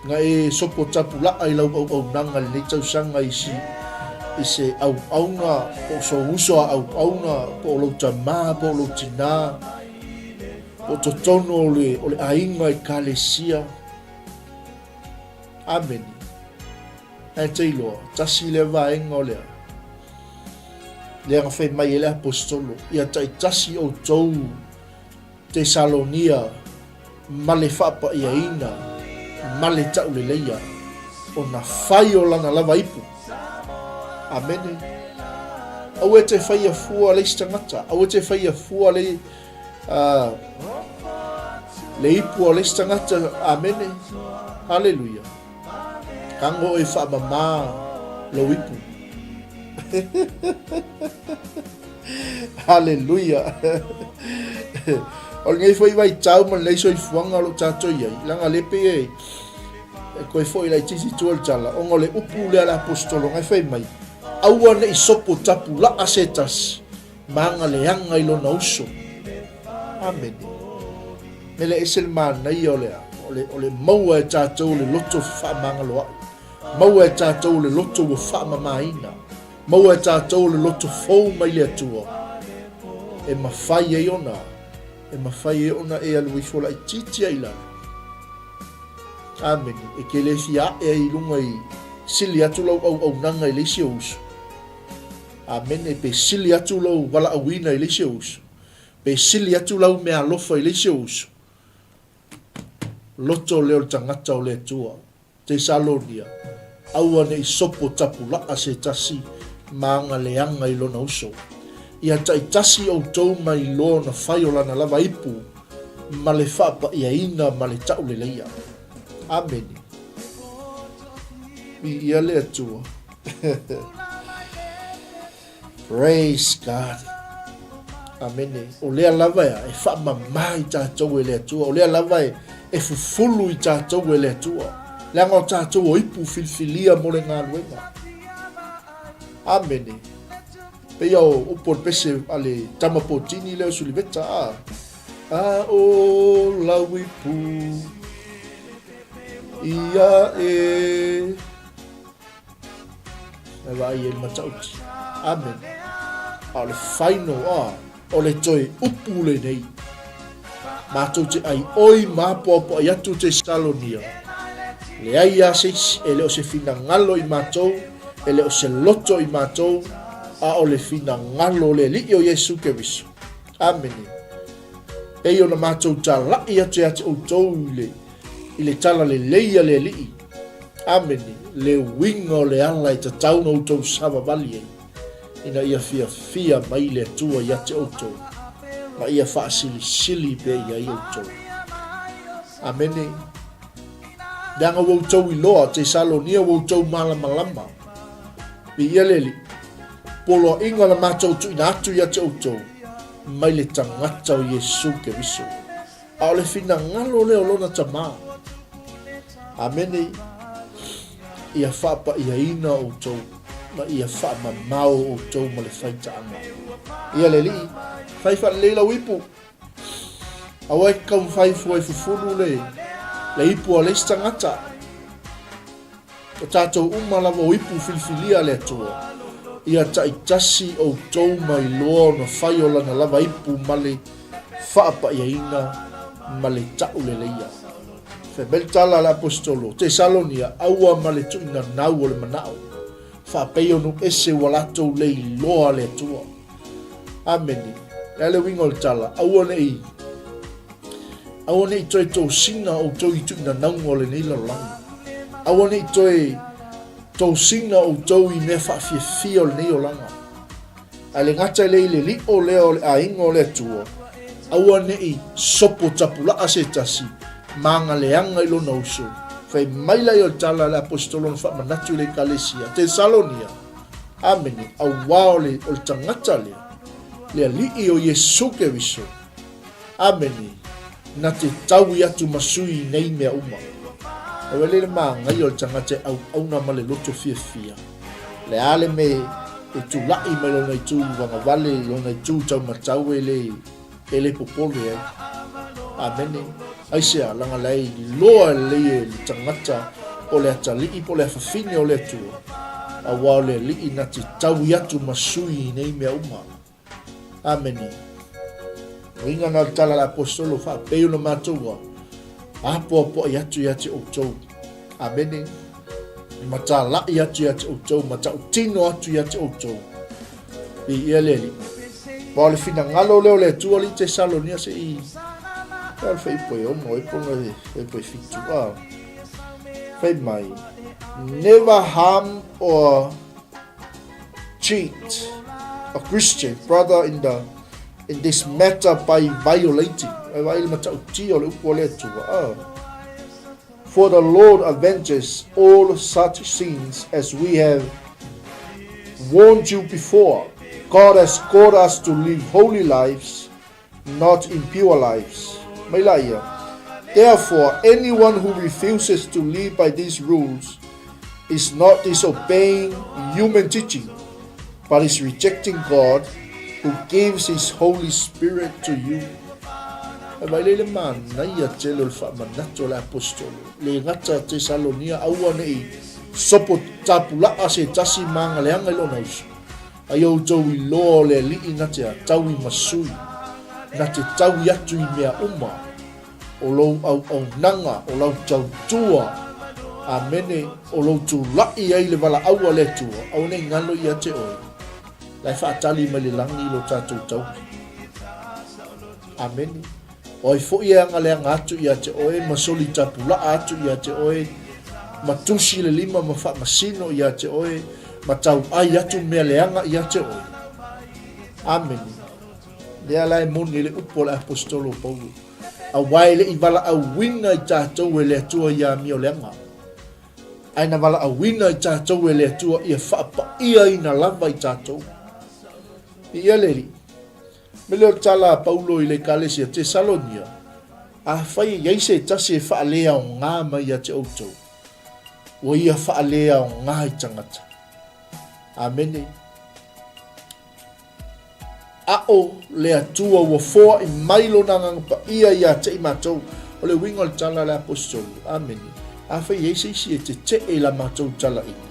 Na e sopo tapulaa i lau auaunaga i lenei tausaga i si i se auauna po o sou uso a auauna po o lou tamā po o lou tinā po o totonu o le, o le aiga ekalesia. Amene. Ae te iloa, tasi lea vaega o lea. Lea na fai mai e le aposetolo, ia taitasi outou Tesalonia ma le faapaiaina ma le tauleleia ona fai o lana lava ipu. Amene. Aua e te whaia fua le isi tangata, aua e te whaia fua le, uh, le ipu o le isi tangata. Amene. Haleluia. Tago oe faamamā lou ipu. Haleluia. O lenei foi vaitau ma lenei soifuaga o lo o tatou i ai, leaga lea pei e e toe foi laitiiti i tua le tala, ona o le upu lea a le aposetolo na e fai mai, aua ne i sopo tapulaa se tasi, ma aga leaga i lona uso. Amene. Mele ese le manaia o le, o le, o le maua e tatou le loto fefaamagaloaʻi. Maua e tatou le loto ua faamamaina. Maua e tatou le loto fou mai le Atua. E mafai ai ona, e mafai ai ona e alu ifo laitiiti ai i lalo. Amene. E te le fia ae ai i luga i sili atu lau auaunaga i le isi ou uso. Amene. Pe sili atu lou valaauina i le isi ou uso. Pe sili atu lau meaalofa i le isi ou uso. Loto lea o le tagata o le Atua. Tesalonia, aua ne i sopo tapulaa se tasi ma aga leaga i lona uso. Ia taitasi outou mai loa ona fai o lana lava ipu ma le faapaiaina ma le tauleleia. Amene. Viia le Atua. Praise God. Amene. O lea lava e, e faamama i tatou e le Atua. O lea lava e, e fufulu i tatou e le Atua. Leaga o tatou o ipu filifilia mo le galuega. Amene. Peia o upu o le pese a le tama potini lea o Suliveta. A, a o lau ipu ia e E vaai ai le matauti. Amene. A o le final, a, o le toe upu lenei. Matou te ai oi ma apoapoai atu Tesalonia. Leai a se isi, e le o se finagalo i matou, e le o se loto i matou. a o le finagalo o le Alii o Iesu Keriso. Amene. Pei ona matou talai atu ia te outou i le, i le tala lelei a le Alii. Amene. Le uiga o le ala e tatau ona outou savavali ai, ina ia fiafia mai le Atua ia te outou, ma ia faasilisili pea i ai outou. Amene. Leaga ua outou iloa, Tesalonia, ua outou malamalama. Viia le Alii. Poloaiga na matou tuuina atu ia te outou, mai le tagata o Iesu Keriso. A o le finagalo lea o lona Tama. Amene. Ia faapaiaina outou ma ia faamamao outou ma le faitaaga. Ia le Alii, fai faalelei lau ipu. Aua e te taumafai fua e fufulu le, le ipu a le isi tagata. O tatou uma lava o ipu filifilia a le Atua. Ia taitasi outou mai loa ona fai o lana lava ipu ma le faapaiaina ma le tauleleia. Fai mai le tala a le Aposetolo, Tesalonia, aua ma le tuuina nau o le manao, faapei o nuu ese ua latou le iloa le Atua. Amene. Le a le uiga o le tala, aua ne i aua ne i toe tosina outou i tuuinanauga o lenei lalolagi. Aua ne i toe tosina outou i mea faafiafia o lenei olaga. Ae le gata i le i le lio lea o le aiga o le Atua, aua ne i sopo tapulaa se tasi, ma agaleaga i lona uso. Fai mai laia o le tala a le Aposetolo na faamanatu i le Ekalesia, Tesalonia, Amene, auā o le, o le tagata lea, le Alii o Iesu Keriso, Amene, na te taui atu ma sui i nei mea uma. Aua le le māngaia o le tagata e auauna ma le loto fiafia. Le a le me e tulaʻi mai lona itu vagavale i lona itu taumatau e le, e le popole ai. Amene. Aisea, leaga la e iloa lelei e le tagata o le atalii po o le afafine o le Atua, auā o le Alii na te taui atu ma sui i nei mea uma. Amene. Uiga na o le tala a le Aposetolo, faapei ona matou a apoapoai atu ia te outou. Amene. Matalai atu ia te outou, matautino atu ia te outou. Viia le Alii. Aua o le finagalo lea o le Atua alii Tesalonia se i o le faipo e ono ai po le faipo e fitu a. Fai mai, never harm or cheat a Christian brother in the in this matter by violating. Ai vai le matautia o le upu a le Atua. Ah. For the Lord avenges all such sins as we have warned you before. God has called us to live holy lives, not impure lives. Mai la ia. Therefore, anyone who refuses to live by these rules is not disobeying human teaching, but is rejecting God who gives his Holy Spirit to you. E vai le manaia tele o le faamanatu a le Aposetolo, le gata Tesalonia aua ne i sopo tapulaa se tasi ma agaleaga i lona uso. Ai outou iloa o le Alii na te ataui ma sui, na te taui atu i mea uma. O lou auaunaga, o lau tautua, Amene, o lou tulaʻi ai i le valaau a le Atua, aua ne i galo ia te oe, la e faatali mai le lagi i lo tatou tauli. Amene. O ai foi e agaleaga atu ia te oe, ma soli tapulaa atu ia te oe, ma tusi le lima ma faamasino ia te oe, ma tauai atu mea leaga ia te oe. Amene. Lea la e moni le upu a le Aposetolo o Paulo, Auā e le i valaauina i tatou e le Atua ia amioleaga, ae na valaauina i tatou e le Atua ia faapaiaina lava i tatou. Viia le Alii. Me lea o le tala a Paulo i le Ekalesia Tesalonia, Afai e i ai se tasi e faaleaoga mai ia te outou, ua ia faaleaoga i tagata. Amene. Aʻo le Atua ua foaʻi mai Lona Agaga Paia iā te i matou. O le uiga o le tala a le Aposetolo. Amene. Afai e i ai se isi e teteʻe i la matou talaʻiga,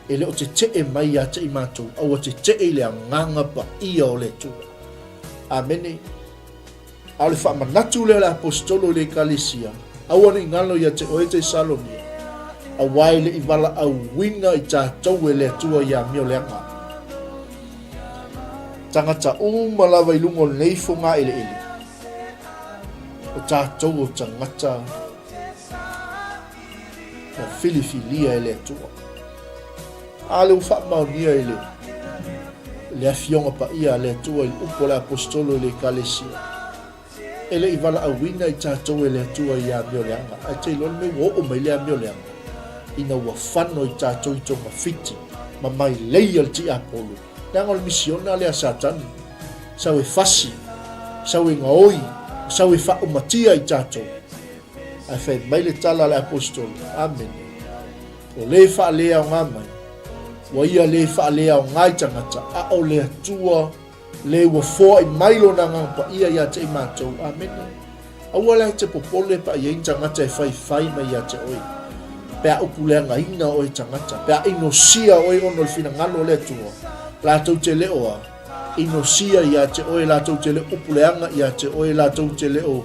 e le o teteʻe mai iā te i matou, a ua teteʻe i le Agaga Paia o le Atua. Amene. A o le faamanatu lea o le Aposetolo i le Ekalesia, aua ne i galo ia te oe Tesalonia, auā e le i valaauina i tatou e le Atua ia amioleaga. Tagata uma lava i luga o lenei fogaeleele, o tatou o tagata na filifilia e le Atua. A lea ua faamaonia i le, le Afioga Paia a le Atua i le upu a le Aposetolo i le Ekalesia, E le i valaauina i tatou e le Atua i amioleaga, ae te iloa le mea ua oo mai le amioleaga, ina ua fano i tatou i togafiti ma maileia le tiapolo, leaga o le misiona lea a Satani, sau e fasi, sau e gaoi, sau e faaumatia i tatou. Ae fai mai le tala a le Aposetolo, Amene. O le faaleaoga mai, ua ia le faaleaoga i tagata, a o le Atua Le ua foai mai Lona Agaga Paia ia te i matou. Amene. Aua la e te popole pe a i ai ni tagata e faifai mai ia te oe, pe a upuleagaina oe tagata, pe a inosia oe ona o le finagalo o le Atua, latou te le o a inosia ia te oe, latou te le o upuleaga ia te oe, latou te le o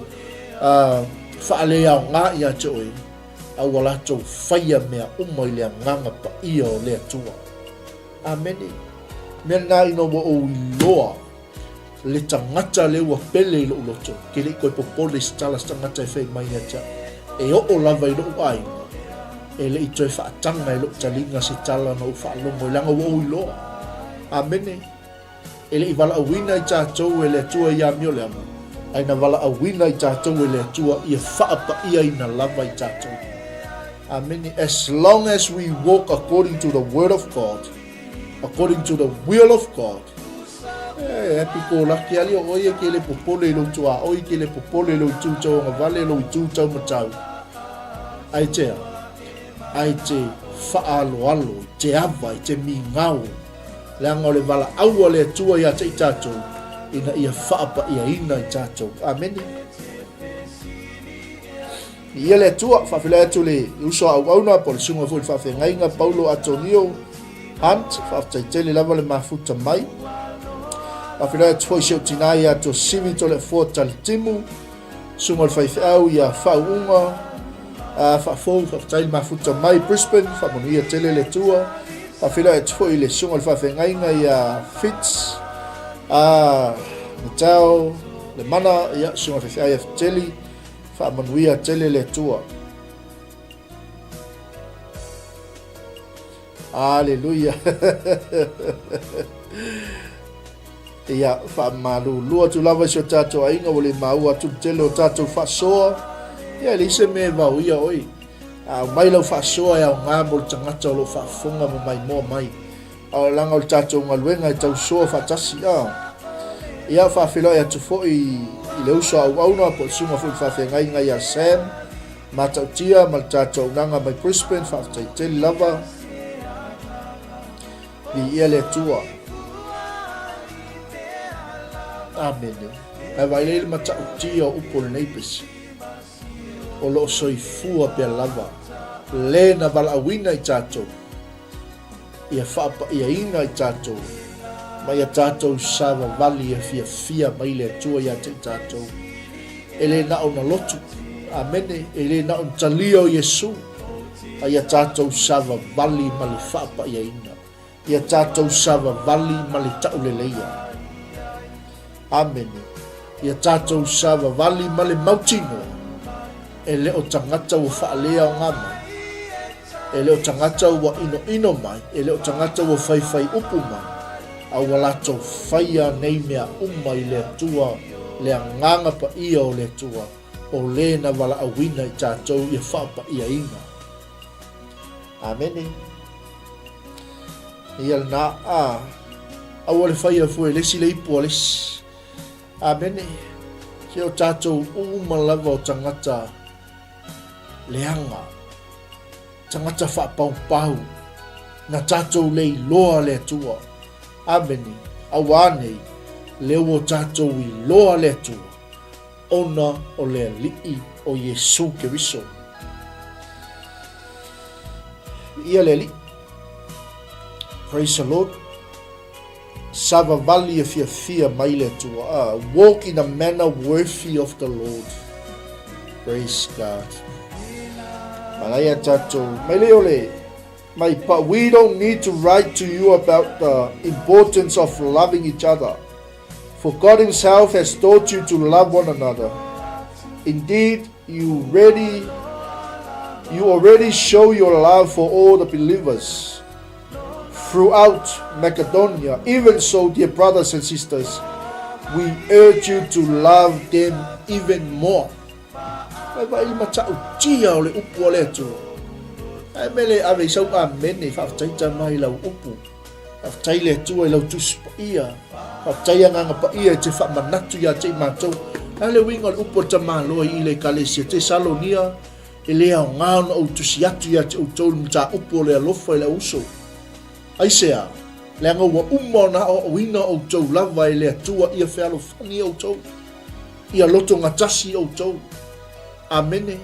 faaleaoga ia te oe, a ua latou faia mea uma i le Agaga Paia o le Atua. Amene. Mea lena ina ua ou iloa le tagata lea ua pele i lou loto, ke le i toe popole i se tala se tagata e fai mai ia te au. E oo lava i lou aiga, e le i toe faataga i lou taliga se tala na ou faalogo ai, leaga ua ou iloa. Amene. E le i valaauina i tatou e le Atua i amioleaga, ae na valaauina i tatou e le Atua ia faapaiaina lava i tatou. Amene. As long as we walk according to the word of God, according to the will of God, e happy go lucky ali o oe e ke le popole i lou tuaoi, ke le popole i lou itu tauagavale, lou itu taumatau. Ai tea, ai te whaaloalo, te ava, i te migao, Leaga o le valaau a le Atua ia te i tatou, ina ia faapaiaina i tatou. Amene. Viia le Atua, faafeiloai atu le uso a auauna, po o le susuga foi i le faafeagaiga Paulo Atonio Hunt, faafetai tele lava le mafuta mai. Faafeiloai atu foi si ou tinā ia Tuasivi Toleafoa Talitimu, susuga o le faifeau ia Faauuga a Faafou, faafetai le mafuta mai Brisbane, faamanuia tele le Atua. Faafeiloai atu foi i le susuga o le faafeagaiga ia Fitz a Matao le Mana, ia susuga o le faifeau ia Fiteli, faamanuia tele le Atua. Aleluia. Ia, faamalulu atu lava i si o tatou aiga ua le maua atu le tele o tatou faasoa. Ia, e leai se mea e vaoia oe. A aumai lau faasoa e aoga mo le tagata o lo o faafofoga ma maimoa mai. A o leaga o le tatou galuega e tausoa faatasi. A. Ia, faafeiloai atu foi i le uso a auauna po o le susuga foi i le faafeagaiga ia Sam Matautia ma le tatou auaunaga mai Brisbane. Faafetai tele lava. Viia le Atua. Amene. Ae vaai lelei le matautia o upu o lenei pese. O lo o soifua pea lava le na valaauina i tatou, ia faapaiaina i tatou, ma ia tatou savavali ia fiafia mai le Atua ia te i tatou. E le na o na lotu. Amene. E le na o na talia o Iesu. A ia tatou savavali ma le faapaiaina. Ia tatou savavali ma le tauleleia. Amene. Ia tatou savavali ma le mautinoa, e le o tagata ua faaleaoga mai, e le o tagata ua inoino mai, e le o tagata ua faifai upu mai, a ua latou faia nei mea uma i le Atua, le Agaga Paia o le Atua, o le na valaauina i tatou ia faapaiaina. Amene. Ia lena, a, aua le faia fua e le isi le ipu a le isi. Amene. Se o tatou uma lava o tagata leaga, tagata faapaupau, na tatou le iloa le Atua. Amene. Aua nei, lea ua tatou iloa le Atua, ona o le Alii o Iesu Keriso. Ia le Alii. Praise the Lord. Savavali e fiafia mai le Atua. Ah, walk in a manner worthy of the Lord. Praise God. Manaia tatou. Mai le ole. Mai, but we don't need to write to you about the importance of loving each other. For God himself has taught you to love one another. Indeed, you ready you already show your love for all the believers throughout Macedonia. Even so, dear brothers and sisters, we urge you to love them even more. Mai vaai le matautia o le upu a le Atua. Ae mele ave i sau amene, faafetai tama i lau upu. Faafetai le Atua i lau Tusi Paia. Faafetai Agaga Paia e te faamanatu ia te i matou. A le uiga o le upu a le tamaloa i le Ekalesia Tesalonia, e le aoga ona ou tusi atu ia te outou le mataupu o le alofa i le auuso. Aisea? Leaga ua uma ona aoaoina outou lava e le Atua ia fealofani outou, ia lotogatasi outou. Amene.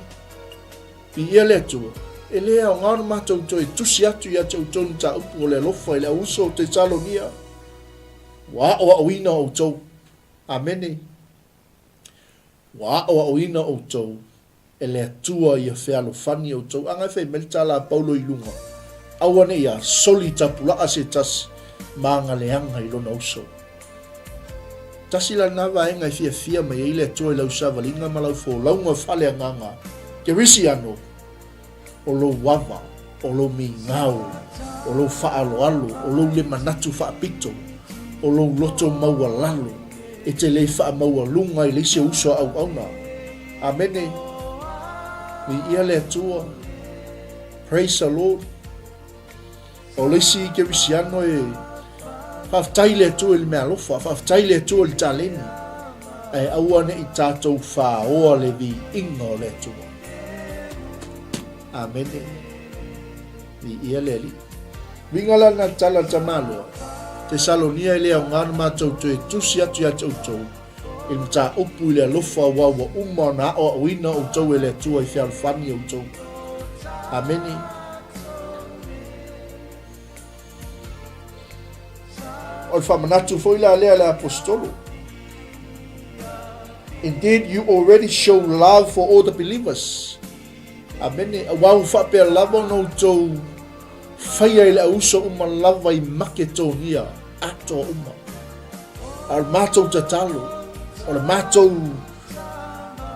Viia le Atua, e le aoga ona matou toe tusi atu ia te outou le mataupu o le alofa i le auuso o Tesalonia. Ua aoaoina outou. Amene. Ua aoaoina outou e le Atua ia fealofani outou. A na e fai mai le tala a Paulo i luga, Aua ne i a soli tapulaa se tasi ma agaleaga i lona uso. Tasi la lena vaega e fiafia mai ai le Atua i lau savaliga ma lau folauga faaleagaga Kerisiano, o lou ava, o lou migao, o lou faaaloalo, o lou le manatu faapito, o lou loto maualalo, e te le faamaualuga i le isi uso a auauna. Amene. Viia le Atua. Praise the Lord. O le isi kerisiano e faafetai i le Atua i le meaalofa, faafetai i le Atua i le taleni, ae aua ne i tatou faoa le viiga o le Atua. Amene. Viia le Alii. Uiga la lena tala a le tamaloa, Tesalonia e le aoga ona matou toe tusi atu ia te outou i le mataupu i le alofa aua ua uma ona aoaoina outou e le Atua i fealofani outou. Amene. O le faamanatu foi la lea a le Aposetolo. Indeed, you already show love for all the believers. Amene. Aua ua faapea lava ona outou faia i le auuso uma lava i Maketonia atoa uma. A o le matou tatalo, o le matou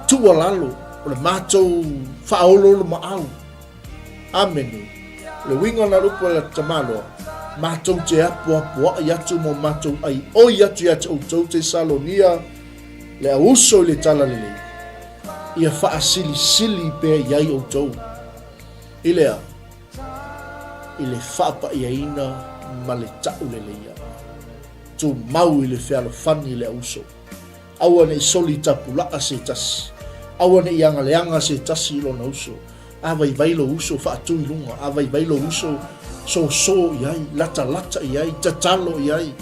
tuualalo, o le matou faaoloolomaau. Amene. O le uiga o le upu a le tamaloa, matou te apoapoai atu ma matou aioi atu ia te outou Tesalonia le auuso i le talalelei, ia faasilisili pea i ai outou. I le a? I le faapaiaina ma le tauleleia. Tumau i le fealofani i le auuso. Aua ne i soli tapulaa se tasi. Aua ne i agaleaga se tasi i lona uso. A vaivai lou uso, faatu i luga. A vaivai lou uso, soso i ai, latalata i ai, tatalo i ai,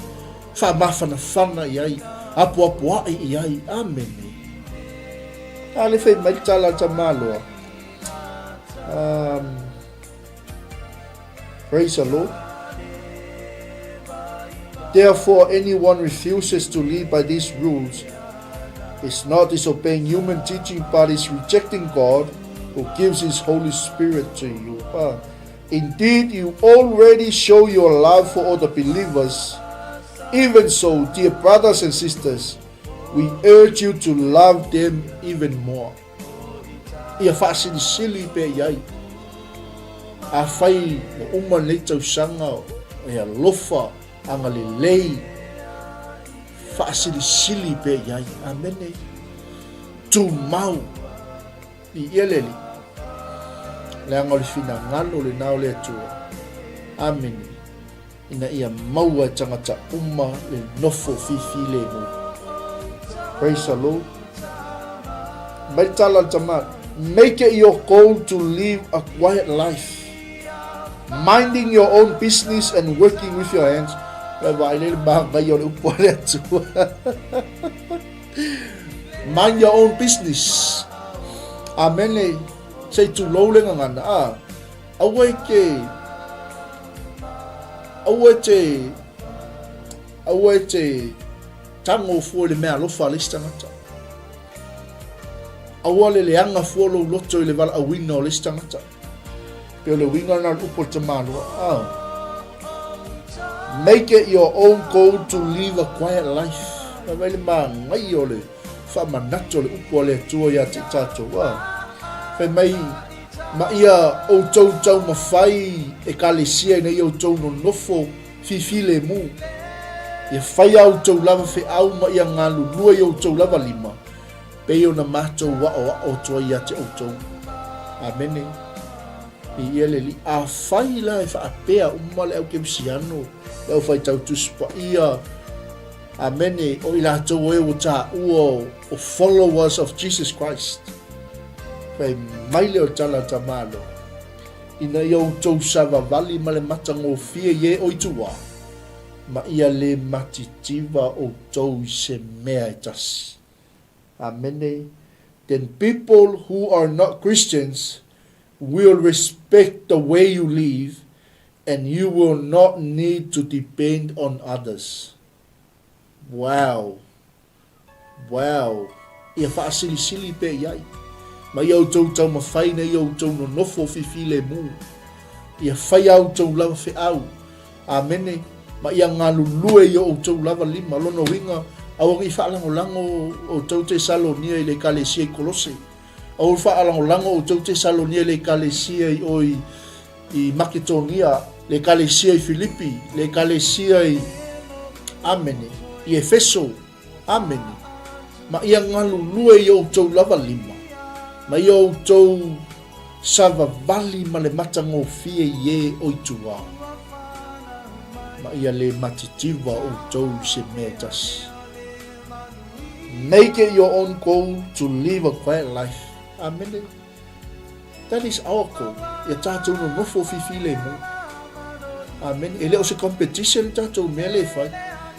faamafanafana i ai, apoapoai i ai. Amene. A le fai mai le tala a tamaloa. Praise the Lord. Therefore, anyone refuses to live by these rules is not disobeying human teaching, but is rejecting God who gives His Holy Spirit to you. Indeed, you already show your love for other believers. Even so, dear brothers and sisters, we urge you to love them even more. Ia faasilisili pea i ai. Afai ua uma lenei tausaga e alofa agalelei, faasilisili pea i ai. Amene. Tumau i ia le Alii, leaga o le finagalo lena o le Atua. Amene. Ina ia maua e tagata uma le nofo fifilemu. Praise the Lord. Mai le tala a le tama, Make it your goal to live a quiet life, minding your own business and working with your hands. Ua vaai le manaia o le upu a le Atua. Mind your own business. Amene. Se i tulou le gagana. Ah, Aua e te, aua e te, aua e te tango fua i le mea alofa a le isi tagata. Aua le leaga fua lou loto i le valaauina o le isi tagata. Pe o le uiga lena o le upu a le tamaloa. Ah. Make it your own goal to live a quiet life. Vaai le manaia o le faamanatu o le upu a le Atua ia te i tatou, a. Fai mai, ma ia outou taumafai ekalesia ina ia outou nonofo fifilemu. Ia fai a outou lava feau ma ia galulue i outou lava lima, pei ona matou aoao atu ai ia te outou. Amene. Viia le Alii. Afai la e faapea uma le au kerisiano, le au faitau Tusi Paia, amene, o i latou o e ua taua o followers of Jesus Christ, fai mai lea o le tala a Tamaloa, ina ia outou savavali ma le matagofie i e o i tua, ma ia le matitiva outou i se mea e tasi. Amene. Then people who are not Christians will respect the way you live and you will not need to depend on others. Wow! Wow! Ia faasilisili pea i ai. Ma ia outou taumafai ina ia outou nonofo fifilemu. Ia fai a outou lava feau. Amene. Ma ia galulue i o outou lava lima. Lona uiga, aua ne i faalagolago outou Tesalonia i le ekalesia i Kolose. Aua faalagolago outou Tesalonia i le ekalesia i o i, i Maketonia, le ekalesia i Filipi, le ekalesia i Amene, i Efeso, Amene. Ma ia galulue i outou lava lima, ma ia outou savavali ma le matagofie i e o i tua, ma ia le matitiva outou i se mea e tasi. Make it your own goal to live a quiet life. Amene. That is our goal. Ia tātou nonofo fifilemu. Amene. E le o se competition le tātou mea le fai.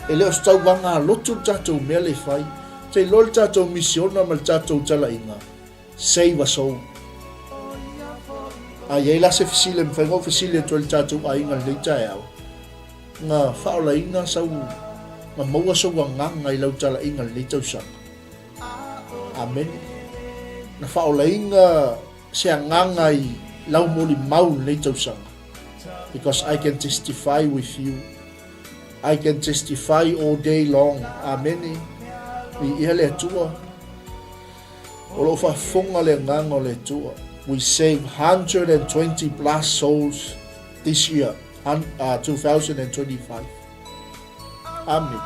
E le o se tauvaga lotu le tātou mea le fai. Te iloa le tātou misiona ma le tātou talaiga. Save a soul. A i ai la se fesili e mafai ona ou fesili atu ai i le tātou aiga i lenei taeao. Na faaolaina sau, na maua sou agaga i lau talaiga i lenei tausaga. Amene. Na faaolaina se agaga i lau molimau i lenei tausaga. Because I can testify with you. I can testify all day long. Amene. Viia le Atua. O lo o faafofoga le agaga o le Atua. We save 120 plus souls this year. 2025. Amene.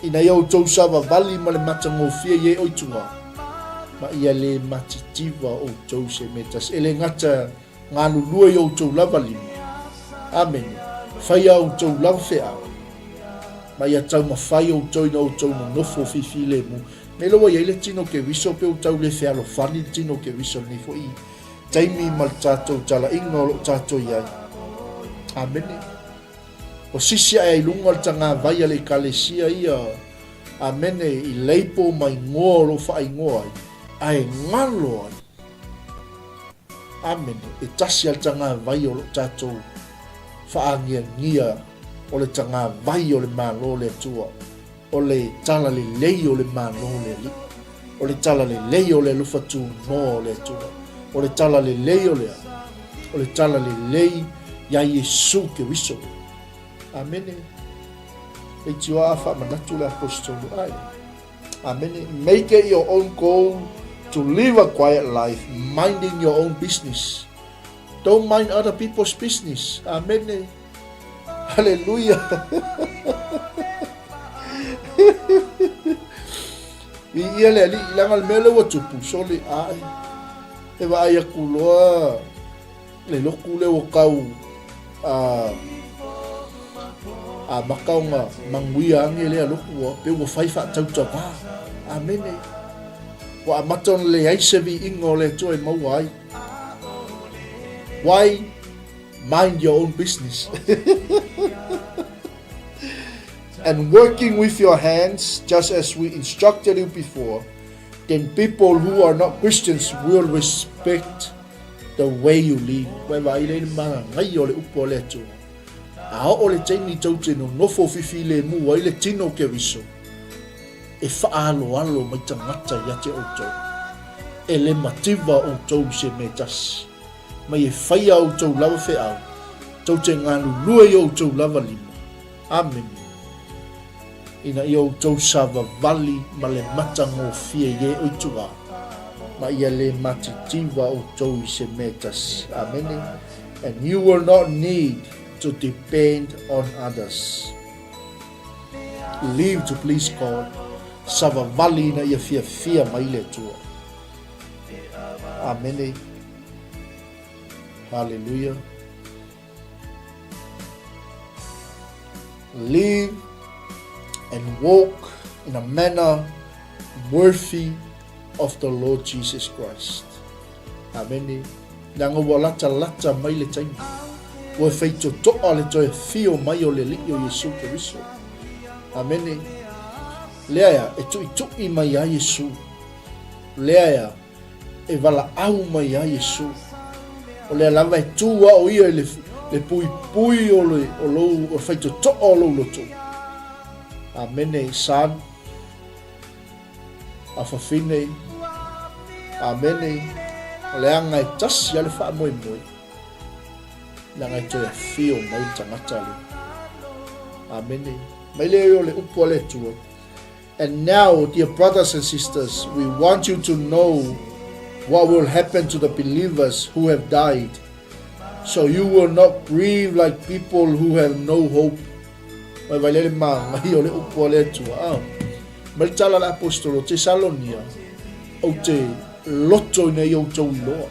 Ina ia outou savavali ma le matagofie i e o i tua, ma ia le matitiva outou se mea tasi. E le gata galulue i outou lava lima. Amene. Faia outou lava feau, ma ia taumafai outou ina outou nonofo fifilemu. Nei lua i ai le tino Keriso pe ua tau le fealofani le tino Keriso i lenei foi taimi ma le tatou talaiga o lo o tatou i ai. Amene. Ua sisi ae ai luga le tagavai a le Ekalesia ia, amene, i leipo ma igoa o lo o faaigoa ai, ae galo ai. Amene. E tasi a le tagavai o lo o tatou faagiagia o le tagavai o le Malo o le Atua. O le talalelei o le Malo o le Alii. O le talalelei o le alofa tunoa o le Atua. O le talalelei o le a? O le talalelei iā Iesu Keriso. Amene. Leitioa a faamanatu le Aposetolo ai. Amene. Make it your own goal to live a quiet life, minding your own business. Don't mind other people's business. Amene. Haleluia. Viia le Alii, leaga le mea lea ua tupu, sole ae. E vaai atu loa le lotu lea ua tau a amata ona manuia ane lea lotu ua pei ua fai faatautavā. Amene. Ua amata ona leai se viiga o le Atua e maua ai. Why? Mind your own business. And working with your hands, just as we instructed you before, then people who are not Christians will respect the way you live. Ua e vaai lea i le manaia o le upu a le Atua. A oo le taimi tou te nonofo fifilemu ai le tino o Keriso, e faaaloalo mai tagata ia te outou. E le mativa outou i se mea e tasi. Mai e fai a outou lava feau, tou te galulue i outou lava lima. Amene. Ina ia outou savavali ma le matagofie i e o i tua, ma ia le matitiva outou i se mea e tasi. Amene. And you will not need to depend on others. Live to please God. Savavali ina ia fiafia mai le Atua. Amene. Hallelujah. Live and walk in a manner worthy of the Lord Jesus Christ. Amene. Leaga ua latalata mai le taimi. Ua feitotoa le toe fio mai o le Alii o Iesu Keriso. Amene. Lea ea e tuitui mai ai Iesu. Lea ea e valaau mai ai Iesu. O lea lava e tu a o ia i le, le puipui o le, o lou, o le faitotoa o lou loto. Amene, son. Afafine, Amene, o le aga e tasi a le faamoemoe, leaga e toe afio mai le tagata lea. Amene. Mai lea o le upu a le Atua. And now, dear brothers and sisters, we want you to know what will happen to the believers who have died, so you will not grieve like people who have no hope. Mai vai lea le magai o le upu a le Atua. Ah. Mai le tala a le Aposetolo Tesalonia, Ou te loto ina ia outou iloa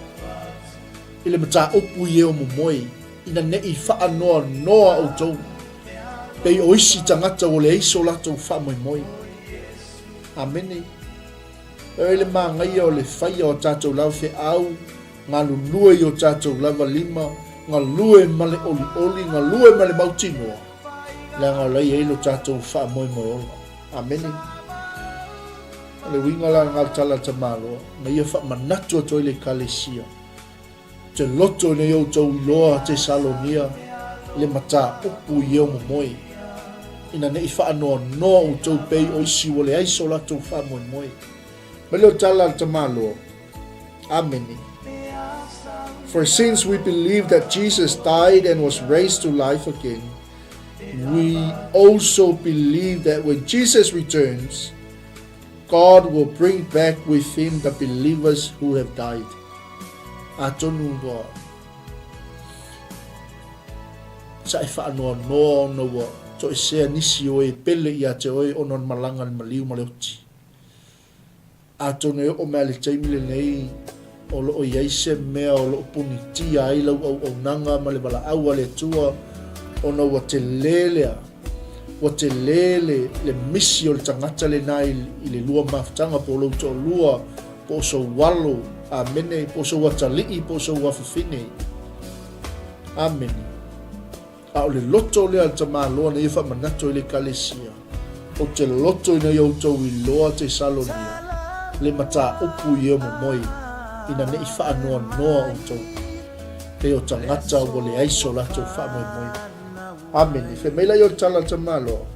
i le mataupu i e o momoe, ina ne i faanoanoa outou, pei o isi tagata ua leai so latou faamoemoe. Amene. E oi le magaia o le faia o tatou lava feau, galulue i o tatou lava lima, galue ma le olioli, galue ma le mautinoa, leaga o la i ai lo tatou faamoemoe ola. Amene. O le uiga la lena o le tala a Tamaloa, na ia faamanatu atu ai le Ekalesia, Te loto ina ia outou iloa Tesalonia le mataupu i eo momoe, ina ne i faanoanoa outou pei o isi ua leai so latou faamoemoe. Mai lea o le tala a le Tamaloa. Amene. For since we believe that Jesus died and was raised to life again, we also believe that when Jesus returns, God will bring back with him the believers who have died. Atonu ua sa e whaanoanoa ona ua toesea nisi o e pele ia te oe ona o le malaga le maliu ma le oti. Atonu e oo mai le taimi lenei o lo o i ai se mea o lo o punitia ai lau auaunaga ma le valaau a le Atua ona ua telē lea, ua telē le, le misi o le tagata lena i, i le lua mafutaga po o lou toalua, po o sou alo, amene, po o sou atalii, po o sou afafine. Amene. A o le loto lea a le tamaloa na ia faamanatu ai le Ekalesia, Ou te loto ina ia outou iloa Tesalonia, le mataupu i ea momoe, ina ne i faanoanoa outou, pei o tagata ua leai so latou faamoemoe. Amene. Fai mai la ia o le tala a le tamaloa,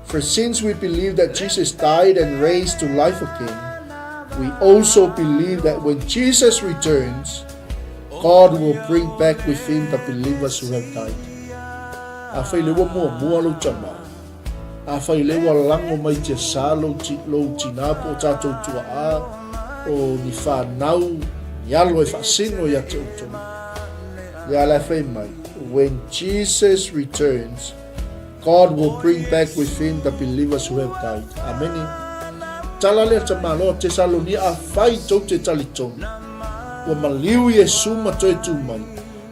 For since we believe that Jesus died and raised to life again, we also believe that when Jesus returns, God will bring back with him the believers who have died. Afai le ua muamua lou tama, afai le ua lago mai tiasa lou, ti, lou tina po o tatou tuaa, o ni whanau, ni alo e whaasino ia te outou. Lea la e fai mai, when Jesus returns, God will bring back with him the believers who have died. Amene. Tala lea tamaloa Tesalonia afai tou te talitonu. Ua maliu Iesu ma toe tū mai,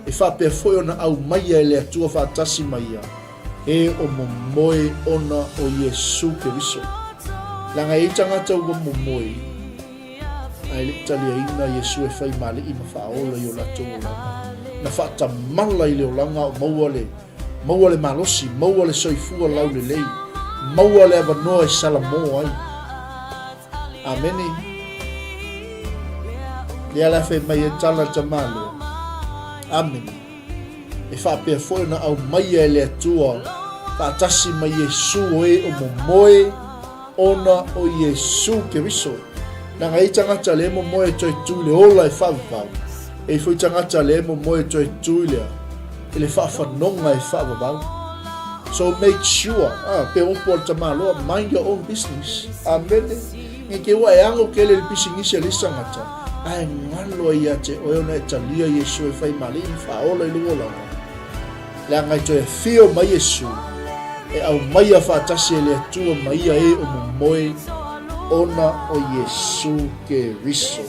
e faapea foi ona aumaia e le Atua faatasi ma ia, e o momoe ona o Iesu Keriso. Leaga e i ai tagata ua momoe, ae le i taliaina Iesu e fai ma alii ma faaola i o latou olaga. Na faatamala i le olaga a o maua le Maua le malosi, maua le soifua laulelei, maua le avanoa e salamo ai. Amene. Lea la fai mai e tala tamaloa. Amene. E faapea foi ona aumaia e le Atua faatasi ma Iesu o e o momoe ona o Iesu Keriso. Leaga e i ai tagata lea e momoe e toe tu i le ola e faavavau, e i ai foi tagata lea e momoe e toe tu i le, i le faafanoga e faavavau. So make sure, ah, pe upu a le tamaloa, mind your own business. Amene. Nge ke ua e ago kele i le pisinisi a le isi tagata, ae galo ai ia te oe ona e talia Iesu e fai ma Alii ma Faaola i lou olaga. Leaga e toe afio mai Iesu, e aumaia faatasi e le Atua ma ia e o momoe ona o Iesu Keriso.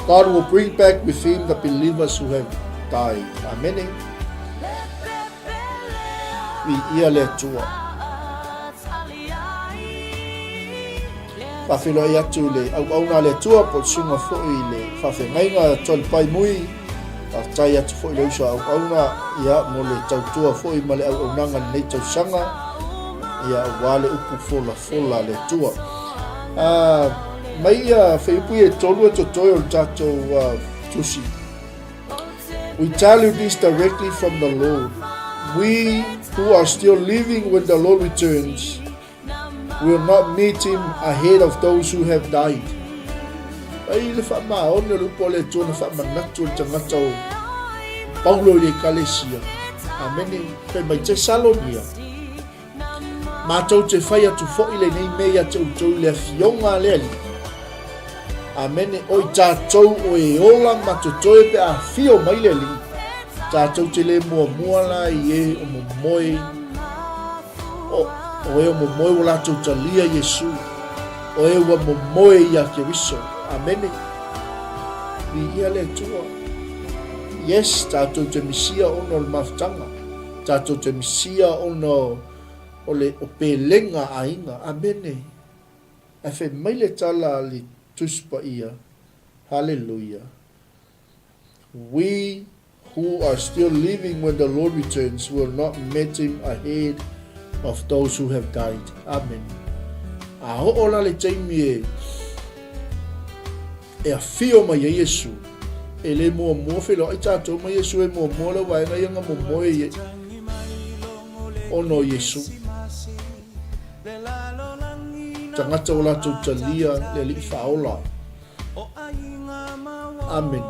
God will bring back with him the believers who have died. Amene. Viia le Atua. Faafeiloai atu i le auauna a le Atua po o le susuga foi i le faafeagaiga a Toalepai Mui. Faafetai atu foi i le uso a auauna ia, mo le tautua foi ma le auaunaga i lenei tausaga ia, aua le upu folafola a le Atua. Mai ia feiupu ia e tolu e totoe o le tatou tusi. We tell you this directly from the Lord. We who are still living when the Lord returns will not meet him ahead of those who have died. Ai le faamaoni o le upu a le Atua na faamanatu e le tagata o Paulo i le Ekalesia. Amene. Fai mai Tesalonia. Matou te fai atu foi lenei mea ia te outou i le afioga a le Alii. Amene. O i tatou o e ola ma totoe pe a afio mai le Alii, tatou te le muamua la i e o momoe, o, o e o momoe ua latou talia Iesu, o e ua momoe ia Keriso. Amene. Viia le Atua. Yes, tatou te misia ona o le mafutaga. Tatou te misia ona o le o pelega aiga. Amene. Ae fai mai le tala a le Tusi Paia, Haleluia, We who are still living when the Lord returns will not meet him ahead of those who have died. Amene. A oo la le taimi e E afio mai ai Iesu, e le muamua feiloai tatou ma Iesu e muamua le vaega ia nga momoe i ona o Iesu. Tagata ua latou talia le Alii Faaola. Amene.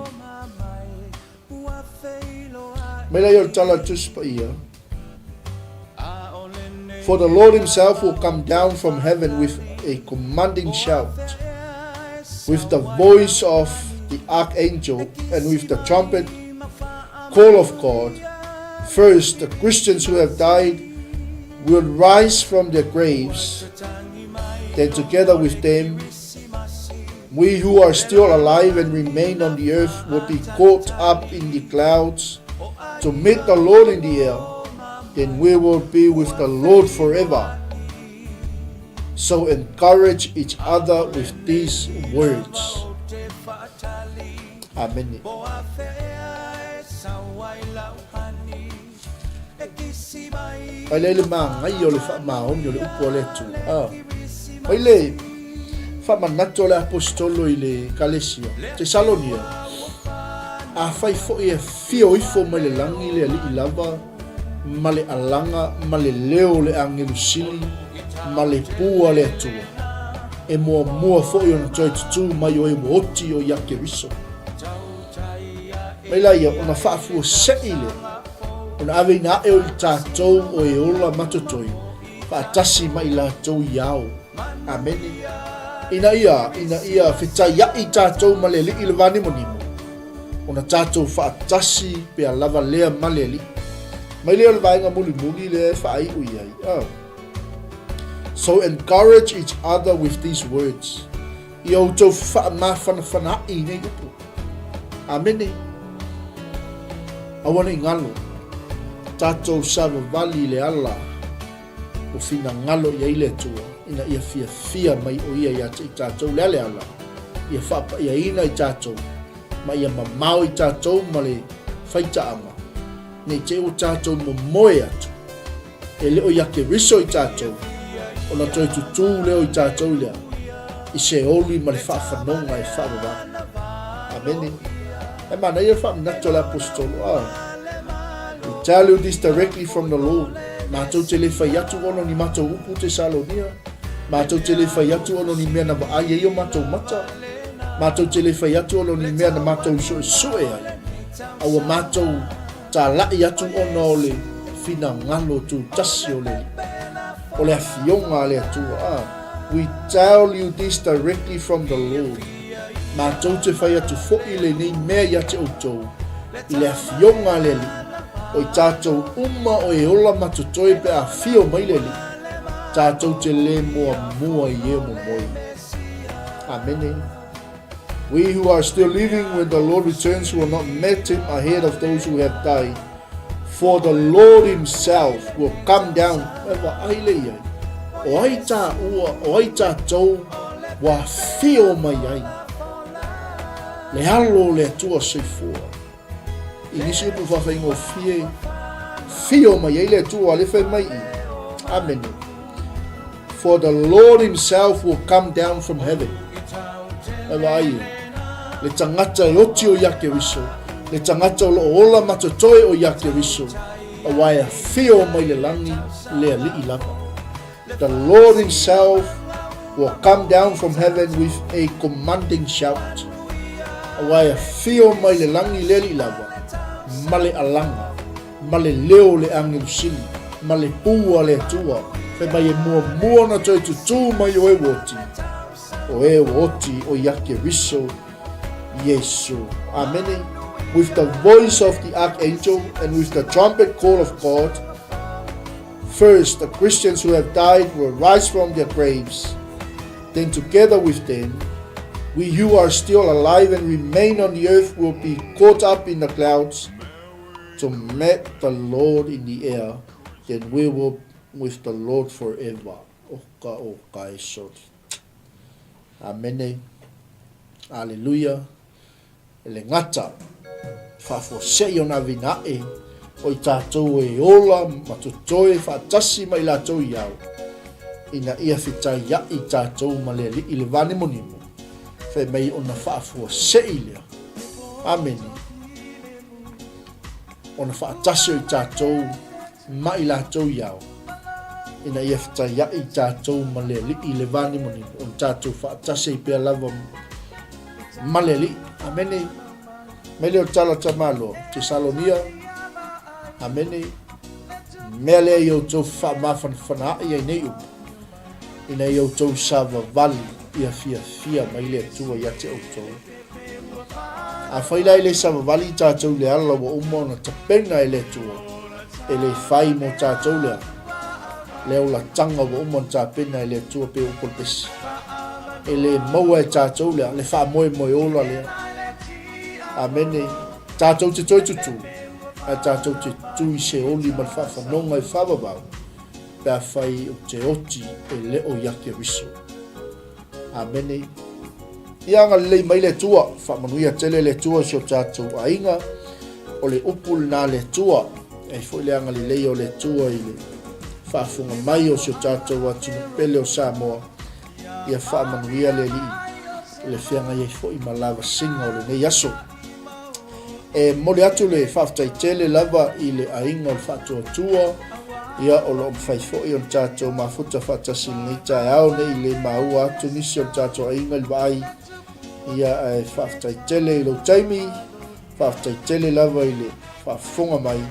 Mai la ia o le tala a le Tusi Paia. For the Lord himself will come down from heaven with a commanding shout, with the voice of the archangel, and with the trumpet call of God. First, the Christians who have died will rise from their graves. Then, together with them, we who are still alive and remain on the earth will be caught up in the clouds to meet the Lord in the air. Then we will be with the Lord forever. So encourage each other with these words. Amen. Mai lea i le māngai o le faamaoni o le upu a le Atua. Ah. Mai le faamanatu a le Aposetolo i le Ekalesia, Tesalonia, Afai foi e afio ifo mai le lagi le Alii lava, ma le alaga, ma le leo o le agelu sili, ma le pū a le Atua, e muamua foi ona toe tutū mai o e ua oti o ia Keriso. Mai la ia, ona faafuasei lea, ona aveina ae o i tatou o e ola ma totoe, faatasi ma i latou i ao. Amene. Ina ia, ina ia fetaiaʻi tatou ma le Alii i le vānimonimo, ona tatou faatasi pea lava lea ma le Alii. Mai lea o le vaega mulimuli lea e faaiu i ai. Oh. So encourage each other with these words. Ia outou faamafanafana aʻi i nei upu. Amene. Aua ne i galo, tatou savavali i le ala ua finagalo i ai le Atua, ina ia fiafia mai o Ia ia te i tatou le a le ala, ia faapaiaina i tatou, ma ia mamao i tatou ma le faitaaga, nei te i ua tatou momoe atu. E le o ia Keriso i tatou, ona toe tutū lea o i tatou i le a? I se oli ma le faafanoga e faavavau. Amene. E manaia le faamanatu a le Aposetolo, a. We tell you this directly from the Lord. Matou te le fai atu ona o ni matou upu Tesalonia. Matou te le fai atu ona o ni mea na vaai ai o matou mata. Matou te le fai atu ona o ni mea na matou suesue ai. A ua matou Talai atu ona o le finagalo tutasi o le Alii. O le Afioga a le Atua, a. We tell you this directly from the Lord. Matou te fai atu foi lenei mea ia te outou, i le Afioga a le Alii, o i tatou uma o e ola ma totoe pe a afio mai le Alii, tatou te le muamua i e o momoe. Amene. We who are still living when the Lord returns will not meet him ahead of those who have died. For the Lord himself will come down. E vaai le i ai. O ai tā ua, o ai tātou ua afio mai ai. Le alo o le Atua soifua. I nisi upu faafaigofie, fio mai ai le Atua le fai mai i. Amene. For the Lord himself will come down from heaven. E vaai e, le tagata e oti o ia Keriso, le tagata o loo ola ma totoe o ia Keriso, aua e afio mai le lagi le Alii lava. The Lord himself will come down from heaven with a commanding shout. Aua e afio mai le lagi le Alii lava, ma le alaga, ma le leo o le agelu sili, ma le pū a le Atua, fai mai e muamua ona toe tutū mai o e ua oti, o e ua oti o ia Keriso Iesu. Amene. With the voice of the archangel and with the trumpet call of God, first the Christians who have died will rise from their graves. Then together with them, we who are still alive and remain on the earth will be caught up in the clouds to meet the Lord in the air, then we will with the Lord forever. Oka o ka e soli. Amene. Aleluia. E le gata, faafuasei ona avina aʻe o i tatou e ola ma totoe faatasi ma i latou i ao, ina ia fetaiaʻi tatou ma le Alii le vanimonimo, fai mai ona faafuasei lea. Amene. Ona faatasi o i tatou ma i latou i ao, ina ia fetaiaʻi tatou ma le Alii le vanimonimo, ona tatou faatasi ai pea lava ma le Alii. Amene. Mai lea o le tala tamaloa, Tesalonia. Amene. Mea lea i outou faamafanafana ai ai nei upu, ina ia outou savavali ia fiafia mai le Atua ia te outou. Afai la e le savavali i tatou i le ala ua uma ona tapena e le Atua, e le fai mo tatou le ala, le olataga ua uma ona tapena e le Atua pei o upu o le pesi. E le maua e tatou le le faamoemoe ola lea. Amene. Tatou te toe tutū, ae tatou te tu i se oli ma le faafanoga e faavavau, pe afai ou te oti e le o ia Keriso. Amene. Ia agalelei mai le Atua, faamanuia tele le Atua i si o tatou aiga, o le upu lena a le Atua, e ai foi le agalelei o le Atua i le faafofoga mai o si o tatou atunuu pele o Samoa, ia faamanuia le Alii i le feagai ai foi ma lavasiga o lenei aso. E momoli atu le faafetai tele lava i le aiga o le Faatuatua, ia o lo o mafai foi ona tatou mafuta faatasi i lenei taeao ne i le maua atu nisi o le tatou aiga i le vaai, ia ae faafetai tele i lou taimi, faafetai tele lava i le faafofoga mai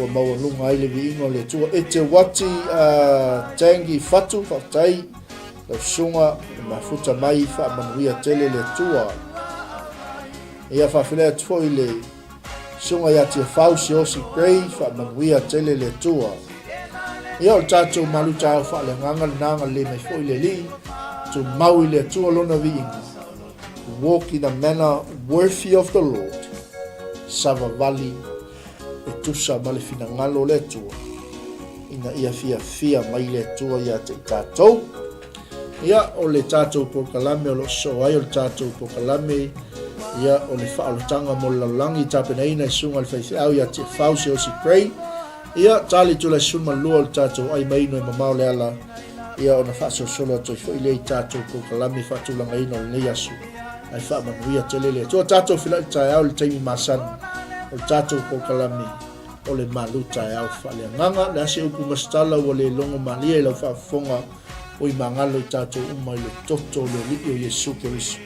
ua maualuga ai le viiga o le Atua. E te wati a Tangi Fatu, faafetai lau susuga le mafuta mai, faamanuia tele le Atua. Ia faafeiloai atu foi le susuga ia Tiafau Siaosi Gray, faamanuia tele le Atua. Ia o le tatou malutaeao faaleagaga lena, agalelei mai foi le Alii, tumau i le Atua lona viiga. Walk in a manner worthy of the Lord, savavali e tusa ma le finagalo o le Atua, ina ia fiafia mai le Atua ia te i tatou. Ia, o le tatou polokalame o lo o sosoo ai o le tatou polokalame, ia, o le faaolataga mo le lalolagi i tapenaina e Susuga i le Faifeau ia Tiafau Siaosi Gray. Ia, tali tula 12 o le tatou ai maino e mamao le ala, ia ona faasolosolo atu ai foi lea i tatou polokalame faatulagaina o lenei aso. Ae faamanuia tele le Atua. Tatou feiloai i le taeao i le taimi masani o le tatou polokalame o le malu taeao faaleagaga. O le a se upu ma se tala ua le logo malie i lau faafofoga oi magalo i tatou uma i le toto o le Alii o Iesu Keriso.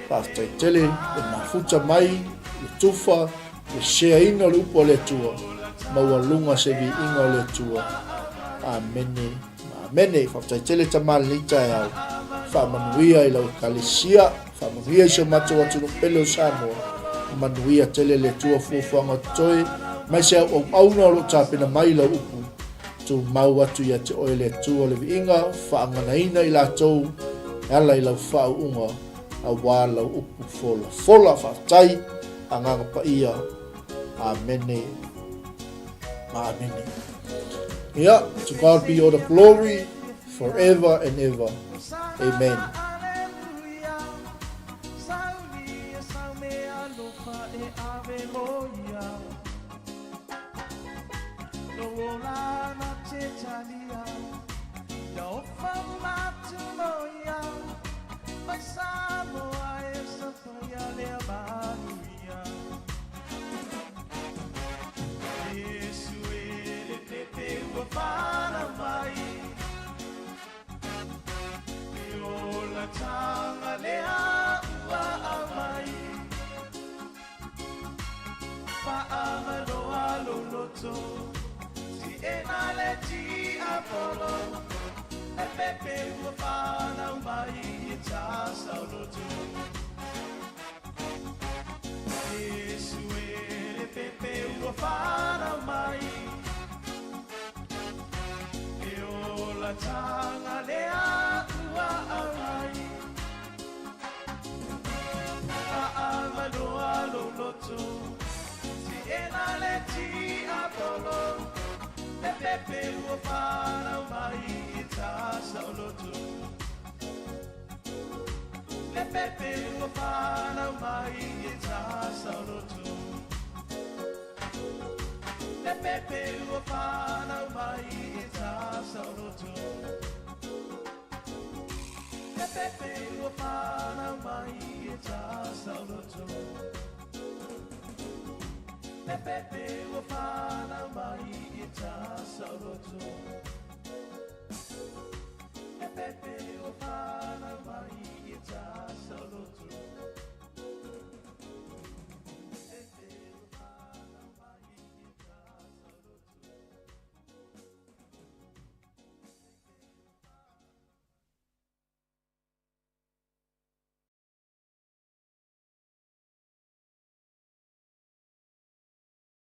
Faafetai tele le mafuta mai, le tufa, le sheaina o le upu a le Atua. maualuga se viiga o le Atua. Amene ma amene. Faafetai tele Tama i lenei taeao. Faamanuia i lau Ekalesia, faamanuia i si o matou atunuu pele o Samoa. Manuia tele le Atua fuafuaga o totoe, mai se auauauna o lo o tapena mai i lau upu. Tumau atu ia te oe le Atua le viiga, faaganaina i latou e ala i lau faauuga aua lau upu folafola. Faafetai, Agaga Paia. Amene. Ma amene. Yeah, to God be all the glory forever and ever. Amen.